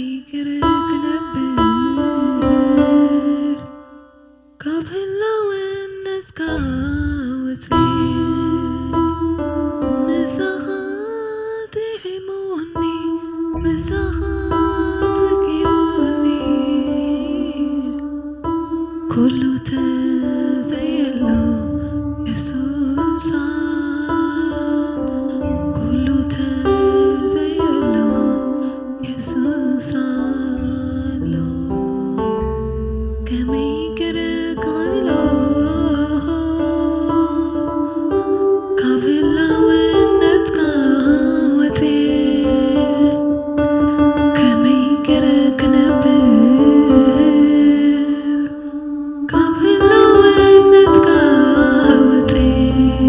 ይቅር ክነብር ካብ ህላወነትካ ወፅየ ምሳኻ ጥዒሙኒ ምሳኻ ጠጊሙኒ ኩሉ ተዘየሎ የሱሳ ኩሉ ተዘየሎ የሱስ ኣሎ ከመይ ገረ ክኽእሎ ካብ ህላውነትካ ወፅየ ከመይ ገረ ክነብር ካብ ህላውነትካ ወፅየ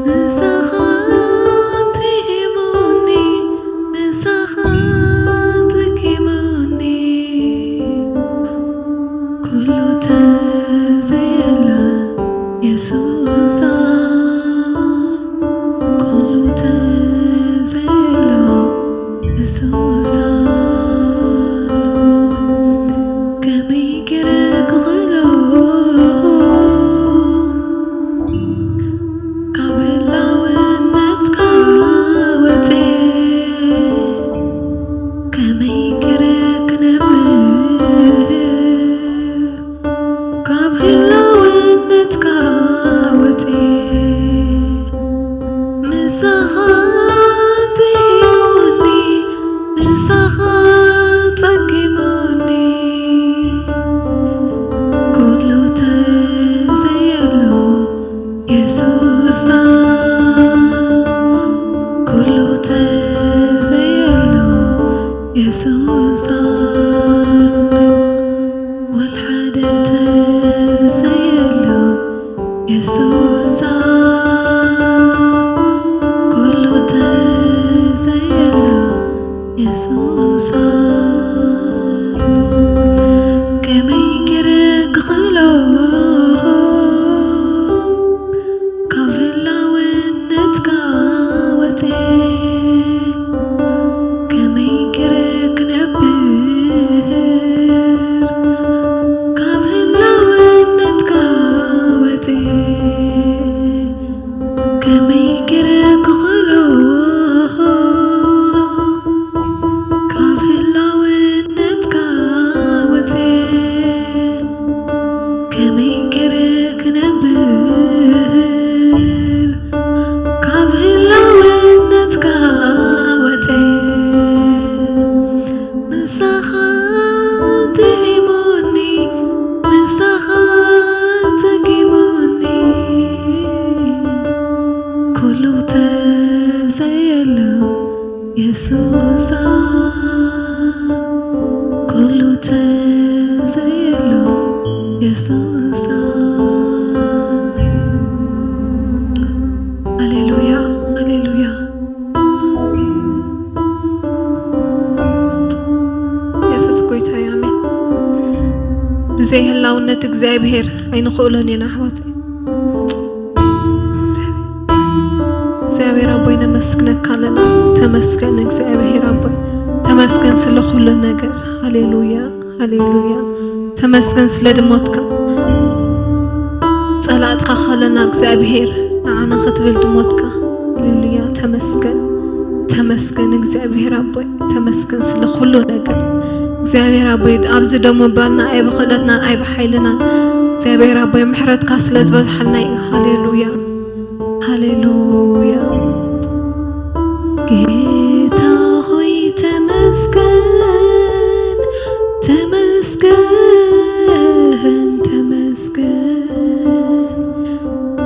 ምሳኻ ጥዒሙኒ ምሳኻ ጠጊሙኒ ኩሉ ተዘየሎ የሱሳ ኩሉ ተዘየሎ የሱሳ ከመይ ገረ ክኽእሎ ካብ ህላውነትካ ወፅየ ከመይ ገረ ክነብር ካብ ህላውነትካ ወፅየ ምሳኻ ጥዒሙኒ ምሳኻ ጸጊሙኒ ኩሉ ተዘየሎ የሱሳ ኩሉ ተዘየሎ የሱሳ ወልሓደ ተዘየሎ የሱሳ ኩሉ ተዘየሎ የሱሳ ከመይ ገረ ክኽእሎ ካብ ህላውነትካ ወፀ ከመይ ገረ ክነብር ካብ ህላውነትካ ወፀ ከመይ ገረ ክኽእሎ ካብ ህላውነትካ ወፀ ከመይ ገረ ክነብር ካብ ህላውነትካ ወፀ ምሳኻ ጥዒሙኒ ምሳኻ ጸጊሙኒ ኩሉ ተዘየሎ የሱሳ ኩሉ ተዘየሎ የሱሳ ሃሌሉያ ሃሌሉያ የሱስ ጎይታ እዩ ኣሜን። ብዘይ ህላውነት እግዚኣብሔር ኣይንኽእሎን ኢና ኣሕዋት። እግዚኣብሔር ኣቦይ ነመስግነካ ኣለና። ተመስገን እግዚኣብሔር ኣቦይ ተመስገን ስለ ኩሉ ነገር። ሃሌሉያ ሃሌሉያ። ተመስገን ስለ ድሞትካ ጸላእትኻ ከለና እግዚኣብሔር ንዓና ክትብል ድሞትካ። ሃሌሉያ ተመስገን ተመስገን እግዚኣብሔር ኣቦይ ተመስገን ስለ ኩሉ ነገር እግዚኣብሔር ኣቦይ ኣብዚ ደሞ ባልና ኣይብኽእለትናን ኣይብሓይልናን እግዚኣብሔር ኣቦይ ምሕረትካ ስለ ዝበዝሓልና እዩ። ሃሌሉያ ሃሌሉያ ጌታ ሆይ ተመስገን ተመስገን ተመስገን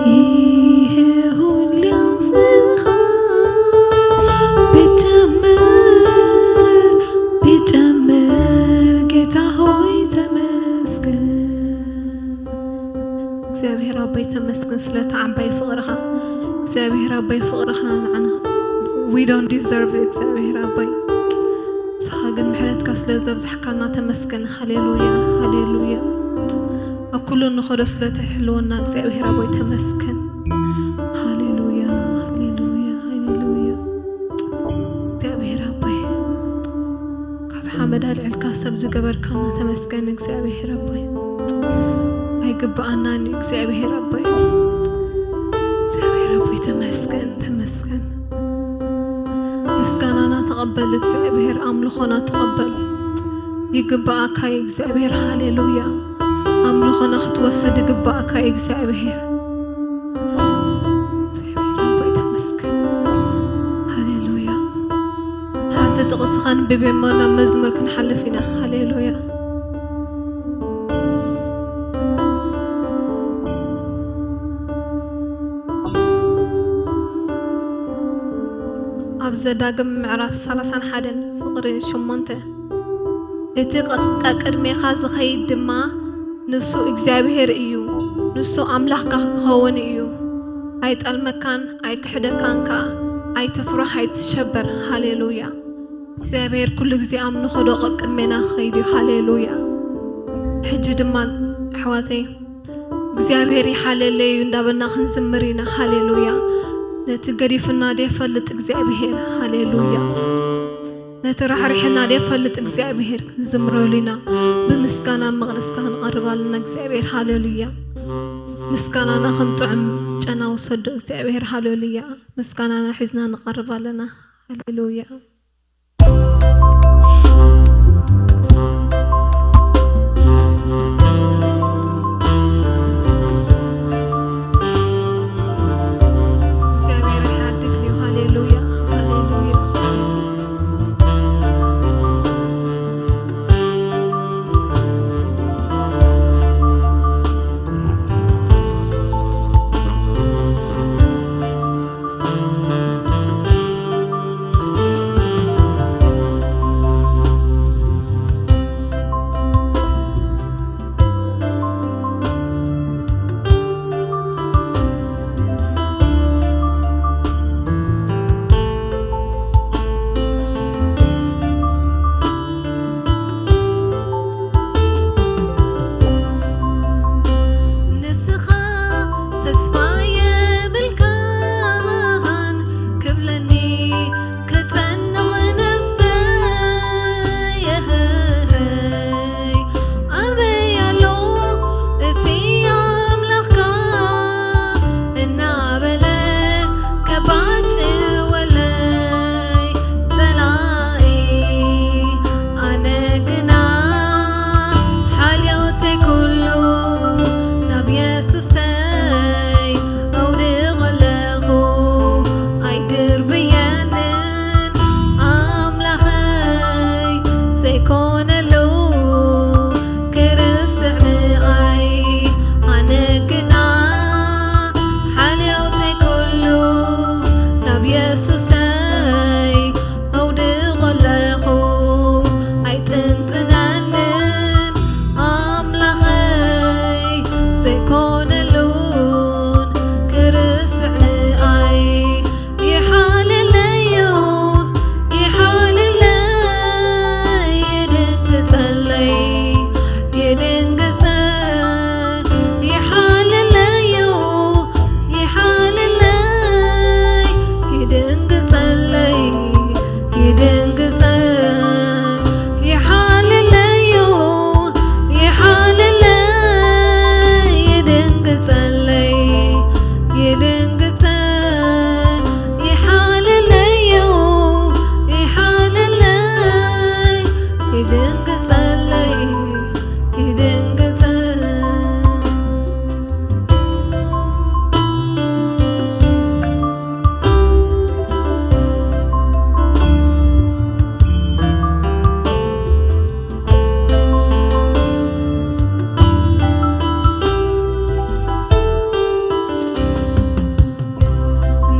ይሄ ሁሉ ያንስሃል ብጨመር ብጨመር ጌታ ሆይ ተመስገን። እግዚኣብሔር ኣቦይ ተመስገን ስለቲ ዓባይ ፍቕርኻ። እግዚኣብሔር ኣቦይ ፍቕርኻ ንዓና we don't deserve እግዚኣብሔር ኣቦይ ንስኻ ግን ምሕረትካ ስለ ዘብዛሕካልና ተመስገን። ሃሌሉያ ሃሌሉያ። ኣብ ኩሉ እንኸዶ ስለቲ ሕልወና እግዚኣብሔር ኣቦይ ተመስገን። ሃሌሉያ ሃሌሉያ ሃሌሉያ። እግዚኣብሔር ኣቦይ መዳልዕልካ ሰብ ዝገበርካና ተመስገን እግዚኣብሔር ኣቦይ። ኣይግብኣናን እዩ እግዚኣብሔር ኣቦይ። እግዚኣብሔር ኣቦይ ተመስገን፣ ተመስገን። ምስጋናና ተቐበል እግዚኣብሔር፣ ኣምልኾና ተቐበል። ይግብኣካ እዩ እግዚኣብሔር። ሃሌሉያ። ኣምልኾና ክትወስድ ይግብኣካ እዩ እግዚኣብሔር። እግዚኣብሔር ኣቦይ ተመስገን። ሃሌሉያ። ሓንቲ ጥቕሲ ከንብብ እሞ ናብ መዝሙር ክንሓልፍ ኢና። ሃሌሉያ። ኣብ ዘዳግም ምዕራፍ ሰላሳን ሓደን ፍቕሪ ሸሞንተ፣ እቲ ቀ-፣ ቀቅድሜኻ ዝኸይድ ድማ ንሱ እግዚኣብሔር እዩ፣ ንሱ ኣምላኽካ ክኸውን እዩ። ኣይጠልመካን ኣይክሕደካን ከኣ። ኣይትፍራሕ፣ ኣይትሸበር። ሃሌሉያ። እግዚኣብሔር ኩሉ ግዜ ኣብ ንኸዶ ቀቅድሜና ክኸይድ እዩ። ሃሌሉያ። ሕጂ ድማ ኣሕዋተይ፣ እግዚኣብሔር ይሓለለይ እዩ እንዳበልና ክንዝምር ኢና። ሃሌሉያ። ነቲ ገዲፍና ደይፈልጥ እግዚኣብሔር። ሃሌሉያ። ነቲ ራሕሪሕና ደይፈልጥ እግዚኣብሔር ክንዝምረሉ ኢና። ብምስጋና መቕደስካ ክንቐርብ ኣለና እግዚኣብሔር። ሃሌሉያ። ምስጋናና ከም ጥዑም ጨና ውሰዶ እግዚኣብሔር። ሃሌሉያ። ምስጋናና ሒዝና ንቐርብ ኣለና። ሃሌሉያ። እግዚኣብሔር ይሓድግ እዩ። ሃሌሉያ፣ ሃሌሉያ። ንስኻ ተስፋ የብልካን ክብለኒ ክጨንቕ ነፍሰይ። ኣበይ ኣሎ እቲ ኣምላኽካ እናበለ ከባጭወለይ ጸላኢ። ኣነ ግና ሓልዮተይ ኩሉ ናብ የሱሰይ ኣውድቕ ኣለኹ። ኣይድርብየንን ኣምላኸይ ዘይኮነሉ ክርስዕ ንኣይ። ኣነ ግና ሓልዮተይ ኩሉ ናብ የሱሰይ ኣውድቕ ኣለኹ። ኣይጥንጥነንን ኣምላኸይ ዘይኮነሉን ክርስዕ ንኣይ። ይሓልለዩ፣ ይሓልለይ፣ ይድንግጸለይ፣ ይድንግጸ-፣ ይሓልለዩ፣ ይሓልለይ፣ ይድንግጸለይ፣ ይድንግጸ-፣ ይሓልለዩ፣ ይሓልለይ፣ ይድንግጸለይ፣ ይድንግጸ-፣ ይሓልለዩ፣ ይሓልለይ፣ ይድንግጸለይ፣ ይድንግጸ-፣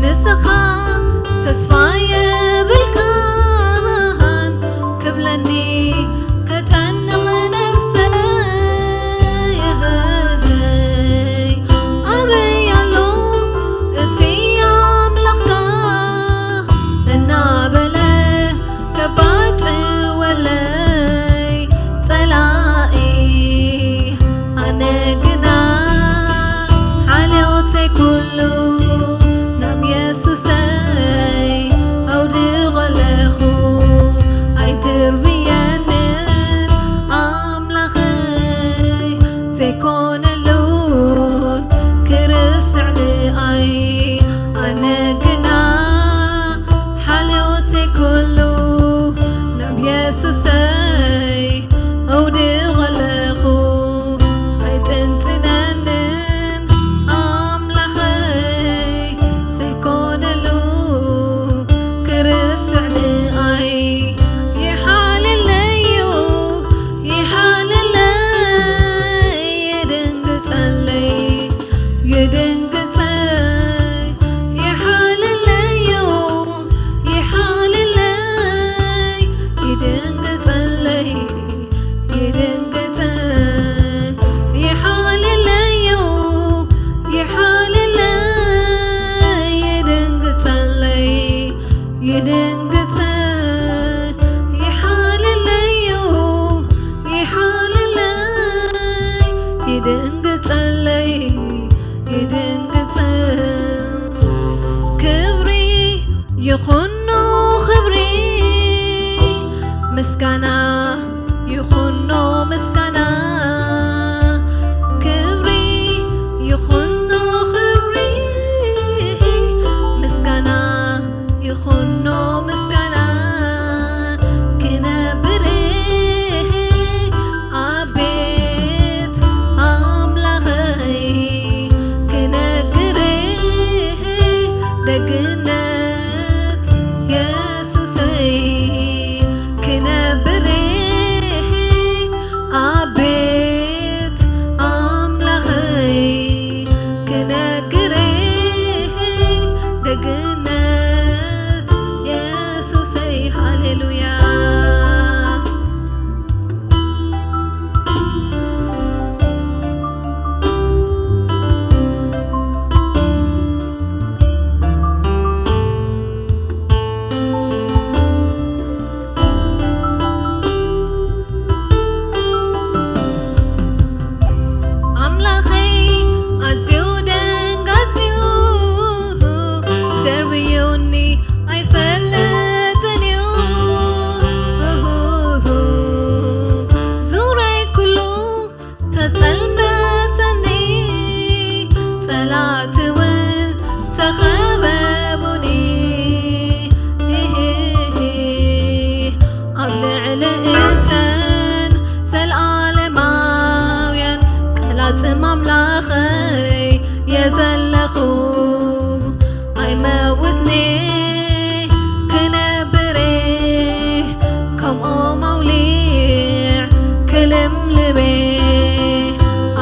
ንስኻ ተስፋ የብልካን ክብለኒ ከጨንቕ ነፍሰይ። ኣበይ ኣሎ እቲ ኣምላኽካ እናበለ ከባጭወለይ ጸላኢ። ኣነ ግና ሓልዮተይ ኩሉ ናብ የሱሰይ ኣውድቕ ኣለኹ። ኣይትርብየ የሱሰይ፣ እውድቕ ኣለኹ ኣይጥንጥነንን ኣምላኸይ፣ ዘይኮነሉ ክርስዕ ንኣይ ይሓልለዩ፣ ይሓልለይ፣ ይድንግጸለይ፣ ይድንግጸይ፣ ይሓልለዩ፣ ይሓልለይ፣ ይድንግጸለይ፣ ይድንግጸይ፣ ይሓልለዩ፣ ይሓልለይ፣ ይድንግጸለይ፣ ይድንግጸይ፣ ይሓልለዩ፣ ይሓልለይ፣ ይድንግጸለይ፣ ይድንግጸይ። ክብሪ ይኹኖ ክብሪ፣ ምስጋና ይኹኖ ምስጋና፣ ክብሪ ይኹኖ ክብሪ፣ ምስጋና ይኹኖ ምስጋና፣ ክነብር ኣብ ቤት ኣምላኸይ፣ ክነግር ደግነት የሱሰይ፣ ክነብር ኣብ ቤት ኣምላኸይ፣ ክነግር ደግነት የሱሰይ። ሃሌሉያ። ኣምላኸይ ኣዝዩ ደንጋጽዩ፣ ደርብዩኒ ኣይፈልጥን እዩ። ዙረይ ኩሉ ተጸልመተኒ፣ ጸላእቲ እውን ተኸበቡኒ። ኣብ ልዕሊ እተን ዘልኣለማውያን ቀላጽም ኣምላኸይ እየ ዘለኹ። ኣይመውትኒ ክነብር፣ ከምኦም ኣውሊዕ ክልምልም፣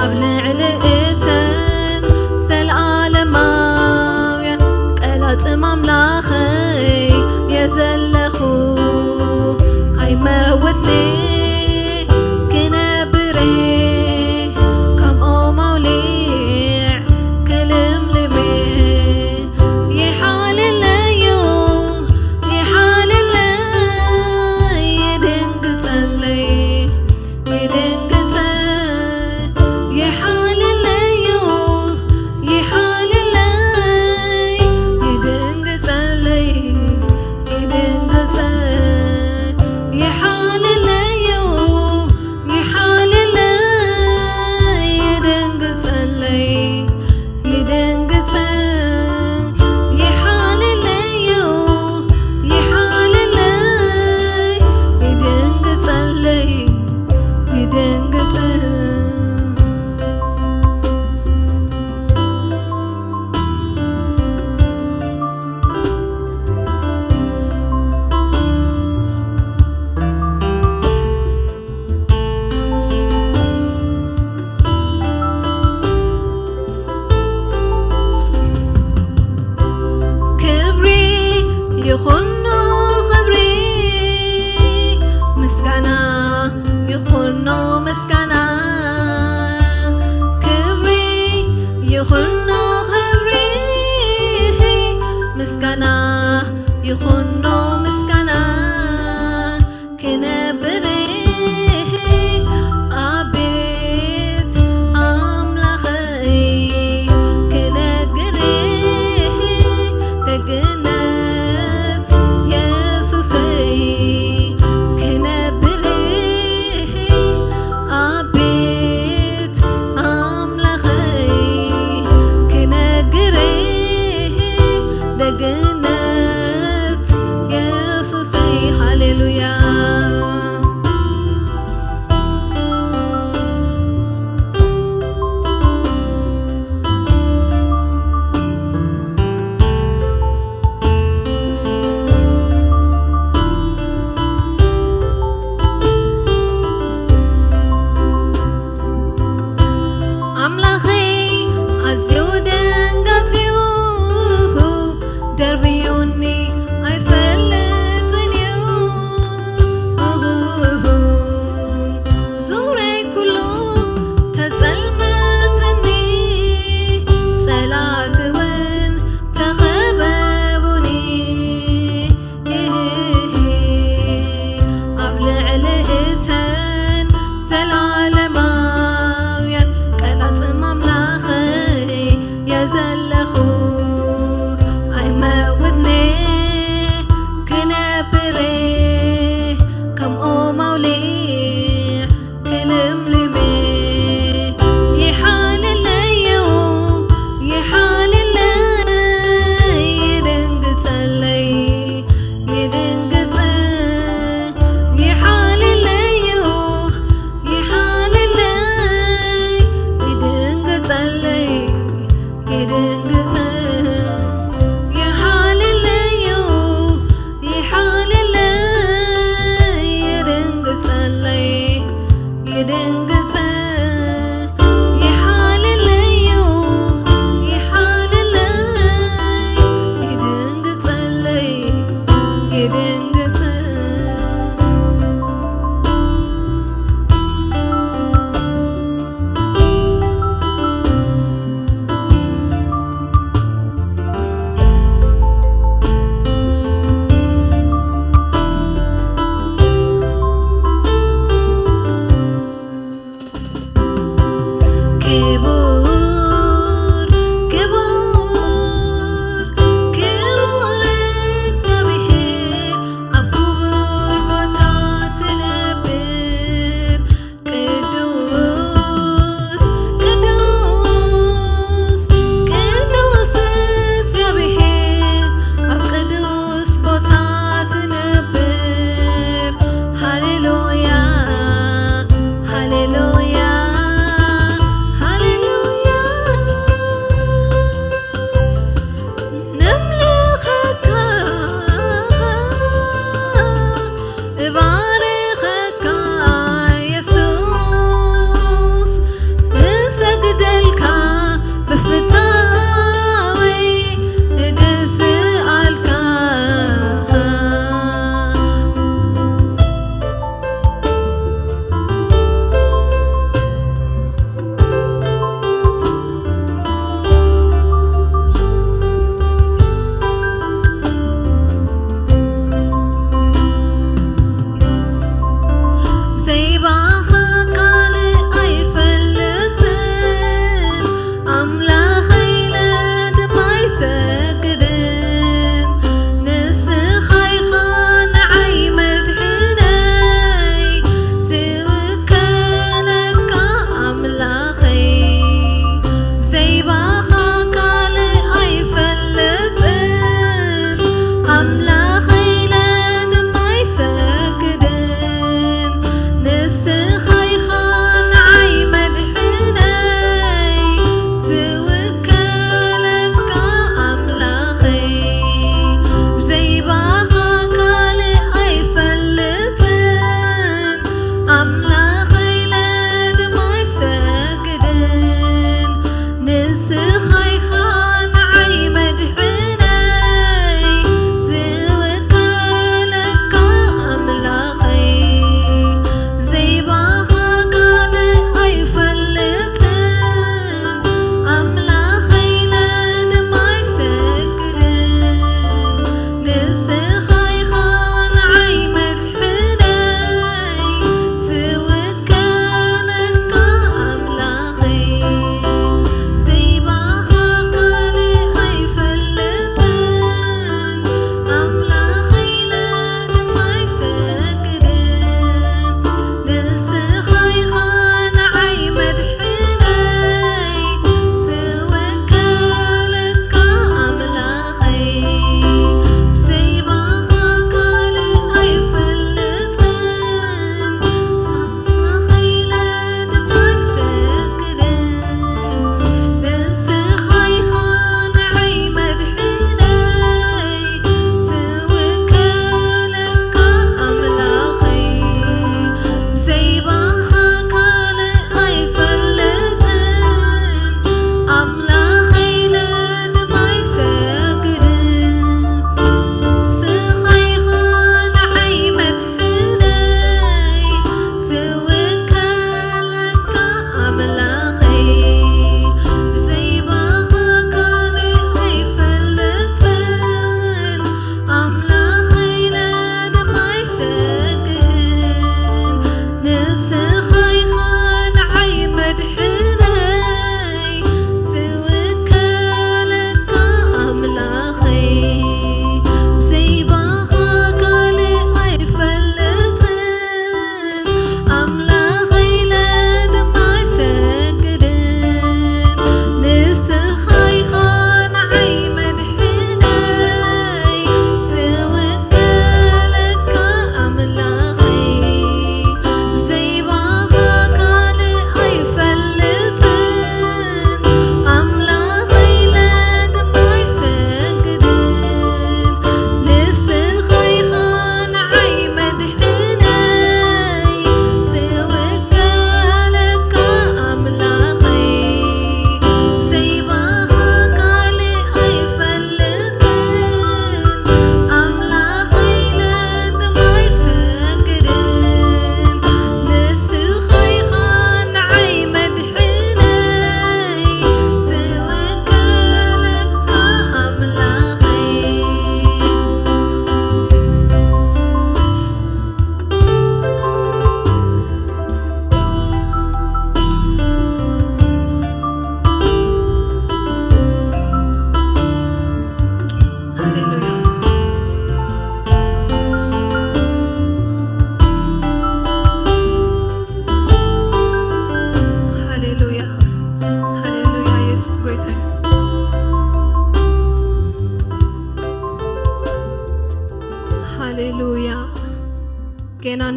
ኣብ ልዕሊ እተን ዘልኣለማውያን ቀላጽም ኣምላኸይ እየ ዘለኹ። ኣይመውትኒ ክነብር፣ ከምኦም ኣውሊዕ ክልምልም፣ ይሓልለዩ፣ ይሓልለይ፣ ይድንግጸለይ፣ ይድንግጸ፣ ይሓልለዩ፣ ይሓልለይ፣ ይድንግጸለይ፣ ይድንግጸ፣ ይሓልለዩ፣ ይሓልለይ፣ ይድንግጸለይ፣ ይድንግጸ፣ ይሓልለዩ፣ ይሓልለይ፣ ይድንግጸለይ፣ ይድንግጸ።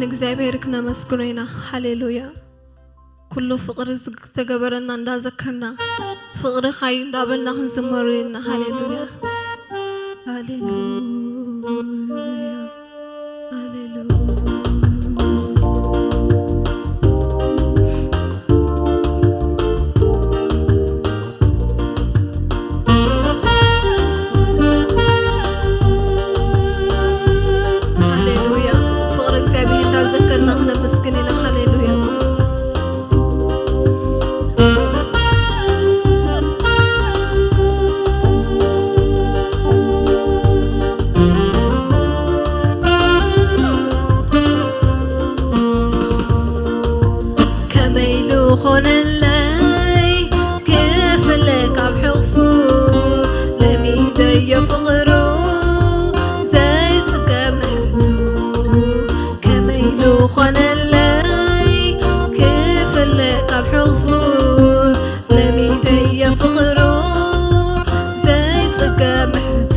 ንእግዚኣብሔር ክነመስግኖ ኢና። ሃሌሉያ። ኩሉ ፍቕሪ ዝተገበረና እንዳዘከርና፣ ፍቕርኻ እዩ እንዳበልና ክንዝመሮ ኢና። ሃሌሉያ፣ ሃሌሉያ፣ ሃሌሉያ። ሃሌሉያ። ፍቕሪ እግዚኣብሔር እንዳዘከርና ክነመስግን ኢና። ሃሌሉያ። ከመይ ኢሉ ኾነለይ ክፍለ ካብ ሕቑፉ፣ ለሚደዮ ፍቕሩ ዘይጽገ ምሕረቱ። ከመይ ኢሉ ኾነለይ ክፍለ ካብ ሕቑፉ፣ ለሚደዮ ፍቕሩ ዘይጽገ ምሕረቱ።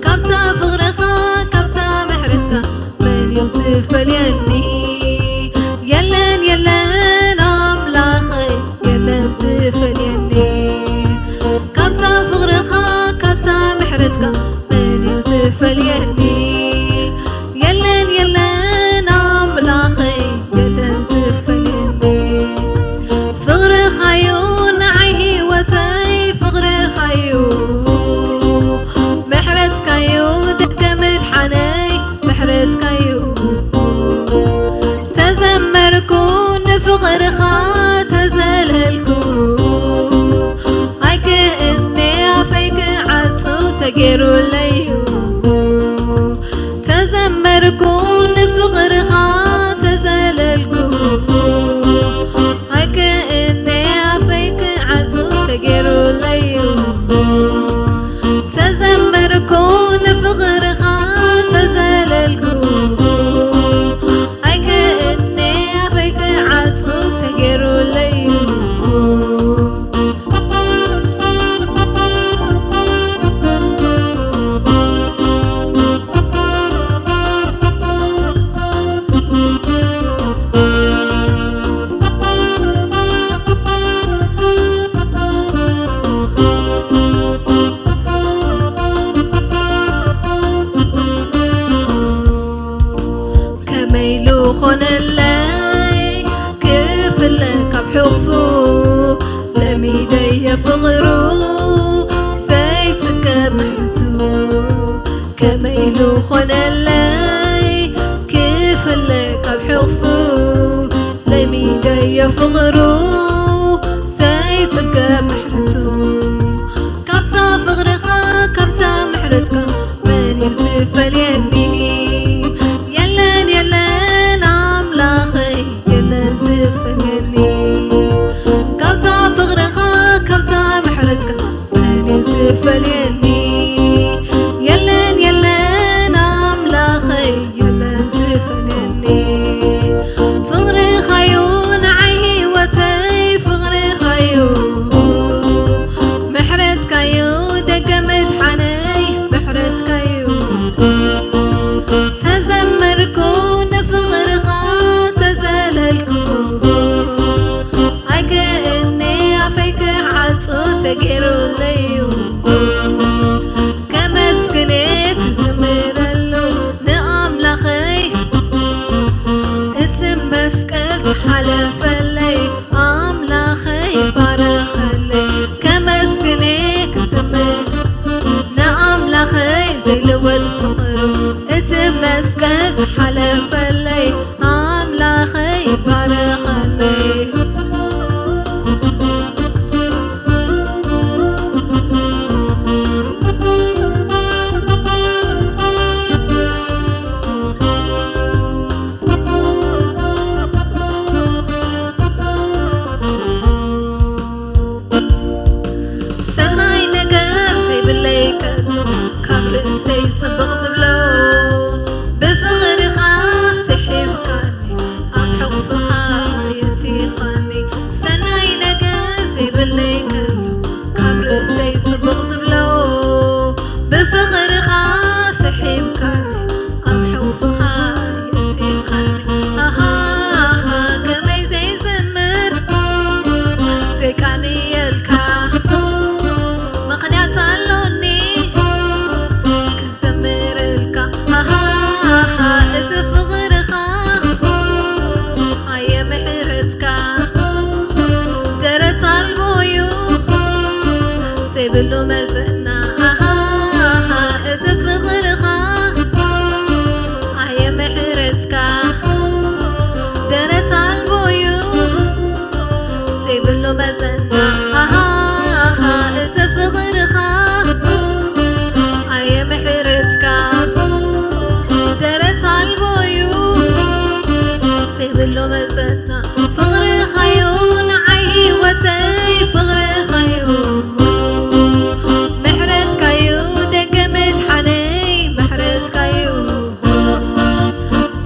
ካብታ ፍቕርኻ ካብታ ምሕረትካ መን እዩ ዝፈልየኒ? የለን የለን ኣምላኸይ የለን ዝፈልየኒ። ካብታ ፍቕርኻ ካብታ ምሕረትካ መን እዩ ዝፈልየኒ? የለን የለን ኣምላኸይ የለን ዝፈልየኒ። ፍቕርኻዩ ንዓይ ህይወተይ ፍቕርኻዩ ምሕረትካዩ ደገ ምድሓነይ ምሕረትካዩ። ተዘመርኩ ንፍቕርኻ ተዘለልኩ ኣይክእኔ ኣፈይ ክዓጹ ተጌሩለዩ። ተዘመርኩ ንፍቕርኻ ተዘለልኩ ኣይክእኔ ኣፈይ ክዓጹ ተጌሩለዩ። ተዘመርኩ ንፍቕርኻ ተዘለልኩ ኣይክእኔ ኣፈይ ክዓጹ ተጌሩለዩ። ከመይ ኢሉ ኾነለይ ክፍለ ካብ ሕቑፉ ለሚደየ ፍቕሩ ዘይጽገ ምሕረቱ። ከመይ ኢሉ ኾነለይ ክፍለ ካብ ሕቑፉ ለሚደዮ ፍቕሩ ዘይጽገ ምሕረቱ። ካብታ ፍቕርኻ ካብታ ምሕረትካ መን እዩ ዝፈልየኒ? የለን የለን ኣምላኸይ የለን ዝፈልየኒ። ካብታ ፍቕርኻ ካብታ ምሕረትካ መን እዩ ዝፈልየኒ? የለን የለን ኣምላኸይ የለን ዝፈልየኒ። ፍቕርኻዩ ንዓይ ህይወተይ ፍቕርኻዩ ምሕረትካዩ ደገ ምድሓነይ ምሕረትካዩ። ተዘመርኩ ንፍቕርኻ ተዘለልኩ ኣይክእኔ ኣፈይ ክዓጹ ተጌሩለዩ። ከመስግኔ ክዝምረሉ ንኣምላኸይ እቲ መስቀል ዝሓለፈለይ ኣምላኸይ ባረኸለይ። ከመስግኔ ክዝምር ንኣምላኸይ ዘይልወጥ ፍቕሩ እቲ መስቀል ዝሓለፈለይ ኣምላኸይ ባረኸለይ። ሎመዘና ኣሃ፣ እዚ ፍቕርኻ ኣየምሕረትካ፣ ደረት ኣልቦዩ ዘይብሉ መዘና ኣሃ፣ እዚ ፍቕርኻ ኣየምሕረትካ፣ ደረት ኣልቦዩ ዘይብሉ መዘና። ፍቕርኻዩ ንዓይ ህይወተይ፣ ፍቕርኻዩ ምሕረትካዩ ደገ ምድሓነይ፣ ምሕረትካዩ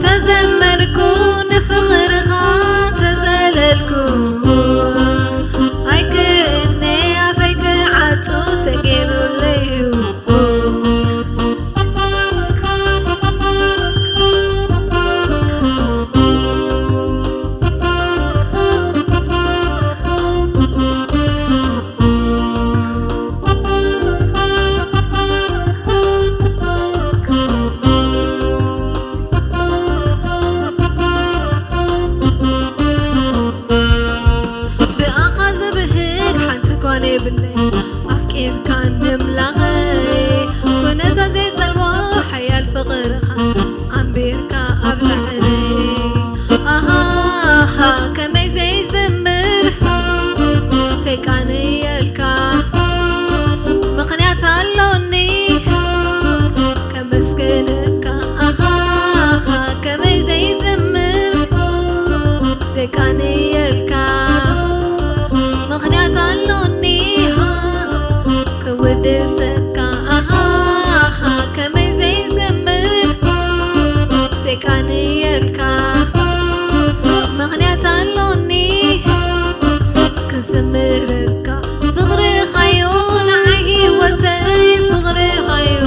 ተዘመርኩ ንፍቕርኻ ተዘለልኩ። ኣይክእኔ ኣፈይ ክዓጹ ተጌሩለዩ። ብኣኻ ዝብህግ ሓንቲ ኳነ የብለይ፣ ኣፍቂርካ ንምላኸይ፣ ኩነታት ዘይጸልዎ ሓያል ፍቕርኻ ኣንቢርካ ኣብ ላዕለይ። ኣሃ፣ ከመይ ዘይዝምር፣ ተቃንየልካ፣ ምኽንያት ኣሎኒ ከመስግነካ። ኣሃ፣ ከመይ ዘይዝምር፣ ተቃንየልካ፣ ምኽንያት ኣሎኒ ሃ፣ ክውድሰካ። ኣሃ፣ ከመይ ዘይዝምር፣ ተቃንየልካ፣ ምኽንያት ኣሎኒ ክዝምረልካ። ፍቕርኻዩ ንዓይ ህይወተይ፣ ፍቕርኻዩ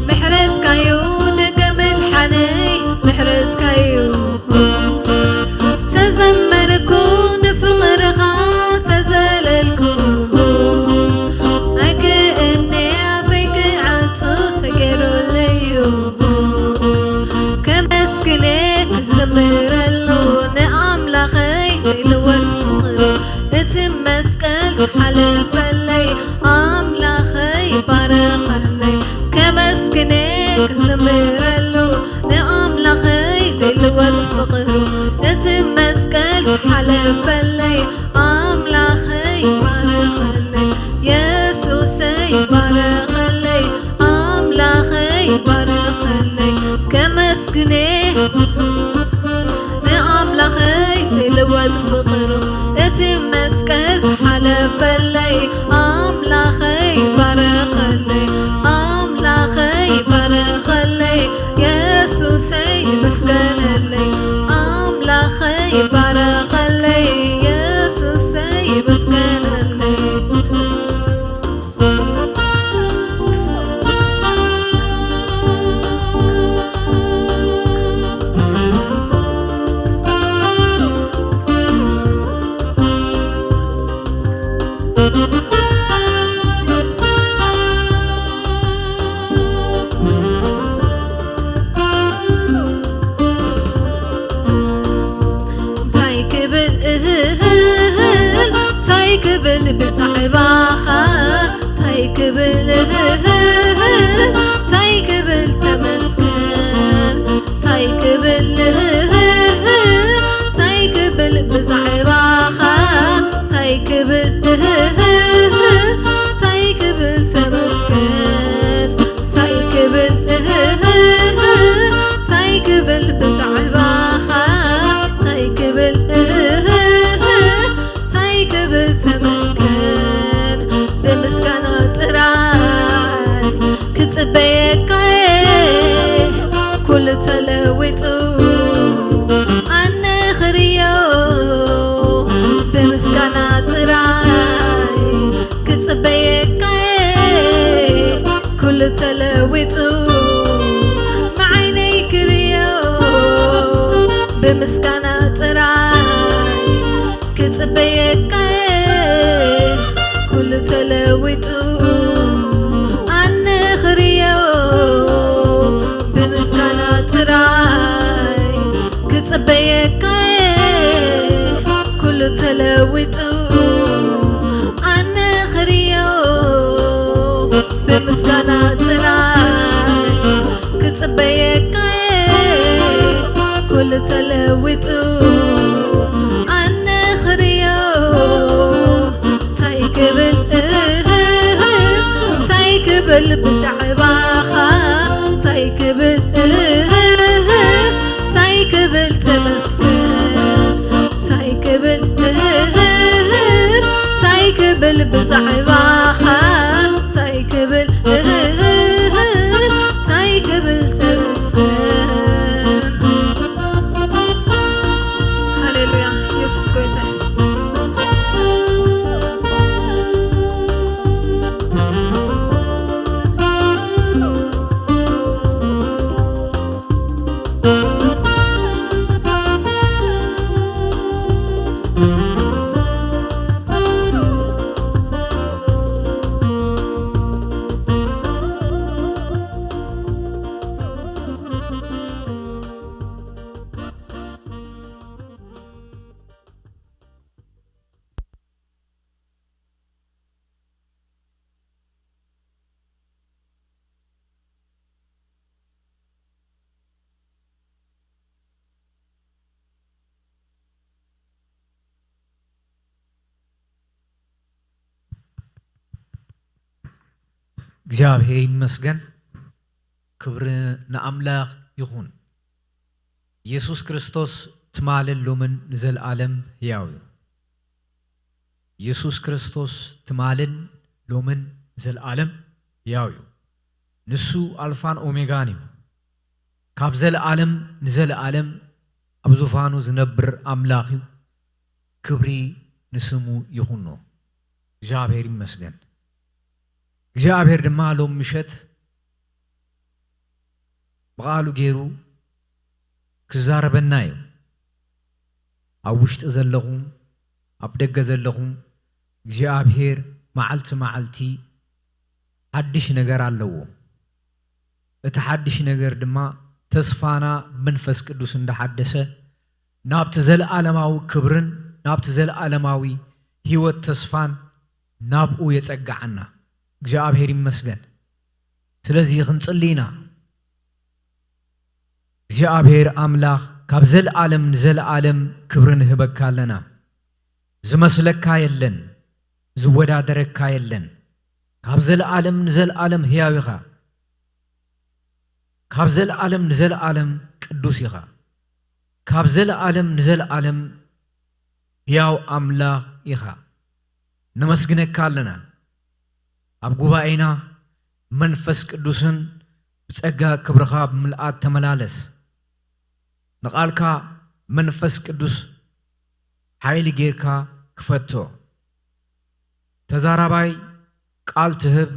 ምሕረትካዩ ደገ ምድሓነይ፣ ምሕረትካዩ ተዘመርኩ ንፍቕርኻ ተዘለልኩ። ኣይክእኔ ኣፈይ ክዓጹ ተጌሩለዩ። ከመስግኔ ክዝምረሉ ንኣምላኸይ ዘይልወጥ ፍቕሩ፣ ነቲ መስቀል ዝሓለፈለይ ኣምላኸይ ባረኸለይ። ከመስግኔ ክዝምረሉ ንኣምላኸይ ዘይልወጥ ፍቕሩ፣ ነቲ መስቀል ዝሓለፈለይ ኣምላኸይ ባረኸለይ። የሱሰይ ባረኸለይ፣ ኣምላኸይ ባረኸለይ። ከመስግኔ ንኣምላኸይ ዘይልወጥ ፍቕሩ፣ እቲ መስቀል ዝሓለፈለይ ኣምላኸይ ባረኸለይ፣ ኣምላኸይ ባረኸለይ። የሱሰይ ይመስገነለይ፣ ኣምላኸይ ባረኸለይ፣ የሱሰይ ይመስገነለይ። እንታይ ክብል እህህል፣ እንታይ ክብል ብዛዕባኻ፣ እንታይ ክብል እህህል፣ እንታይ ክብል ተመስገን፣ እንታይ ክብል እህህል፣ እንታይ ክብል ብዛዕባኻ፣ እንታይ ክብል እህህል፣ እንታይ ክብል ተመስገን፣ እንታይ ክብል እህህል፣ እንታይ ክብል ብዛዕባኻ፣ እንታይ ክብል እህህል፣ እንታይ ክብል ተመስገን። ብምስጋና ጥራይ ክጽበየካ እየ፣ ኩሉ ተለዊጡ ኣነ ክርእዮ። ብምስጋና ጥራይ ክጽበየካ እየ፣ ኩሉ ተለዊጡ ንዓይነይ ክርእዮ። ብምስጋና ጥራይ ክጽበየካ እየ፣ ኩሉ ተለዊጡ ኣነ ክርእዮ። ብምስጋና ጥራይ ክጽበየካ እየ፣ ኩሉ ተለዊጡ ኣነ ክርእዮ። ኩሉ ተለዊጡ ኣነ ክርእዮ እንታይ ክብል፣ እንታይ ክብል ብዛዕባኻ እንታይ ክብል፣ እንታይ ክብል ተመስገን እንታይ ክብል፣ እንታይ ክብል ብዛዕባኻ እንታይ ክብል፣ እንታይ ክብል ተመስገን። ሃሌሉያ፣ ኢየሱስ ጎይታ እዩ። እግዚኣብሔር ይመስገን። ክብሪ ንኣምላኽ ይኹን። ኢየሱስ ክርስቶስ ትማልን ሎምን ንዘለኣለም ሕያው እዩ። ኢየሱስ ክርስቶስ ትማልን ሎምን ንዘለኣለም ሕያው እዩ። ንሱ ኣልፋን ኦሜጋን እዩ። ካብ ዘለኣለም ንዘለኣለም ኣብ ዙፋኑ ዝነብር ኣምላኽ እዩ። ክብሪ ንስሙ ይኹኖ። እግዚኣብሔር ይመስገን። እግዚኣብሔር ድማ ሎም ምሸት ብቓሉ ገይሩ ክዛረበና እዩ። ኣብ ውሽጢ ዘለኹም፣ ኣብ ደገ ዘለኹም፣ እግዚኣብሔር መዓልቲ መዓልቲ ሓድሽ ነገር ኣለዎ። እቲ ሓድሽ ነገር ድማ ተስፋና መንፈስ ቅዱስ እንዳሓደሰ ናብቲ ዘለኣለማዊ ክብርን ናብቲ ዘለኣለማዊ ህይወት ተስፋን ናብኡ የጸግዓና። እግዚኣብሔር ይመስገን። ስለዚ ክንጽሊ ኢና። እግዚኣብሔር ኣምላኽ ካብ ዘለኣለም ንዘለኣለም ክብሪ ንህበካ ኣለና። ዝመስለካ የለን፣ ዝወዳደረካ የለን። ካብ ዘለኣለም ንዘለኣለም ሕያው ኢኻ። ካብ ዘለኣለም ንዘለኣለም ቅዱስ ኢኻ። ካብ ዘለኣለም ንዘለኣለም ሕያው ኣምላኽ ኢኻ። ነመስግነካ ኣለና። ኣብ ጉባኤና መንፈስ ቅዱስን ብጸጋ ክብርኻ ብምልኣት ተመላለስ። ንቓልካ መንፈስ ቅዱስ ሓይሊ ጌርካ ክፈቶ። ተዛራባይ ቃል ትህብ፣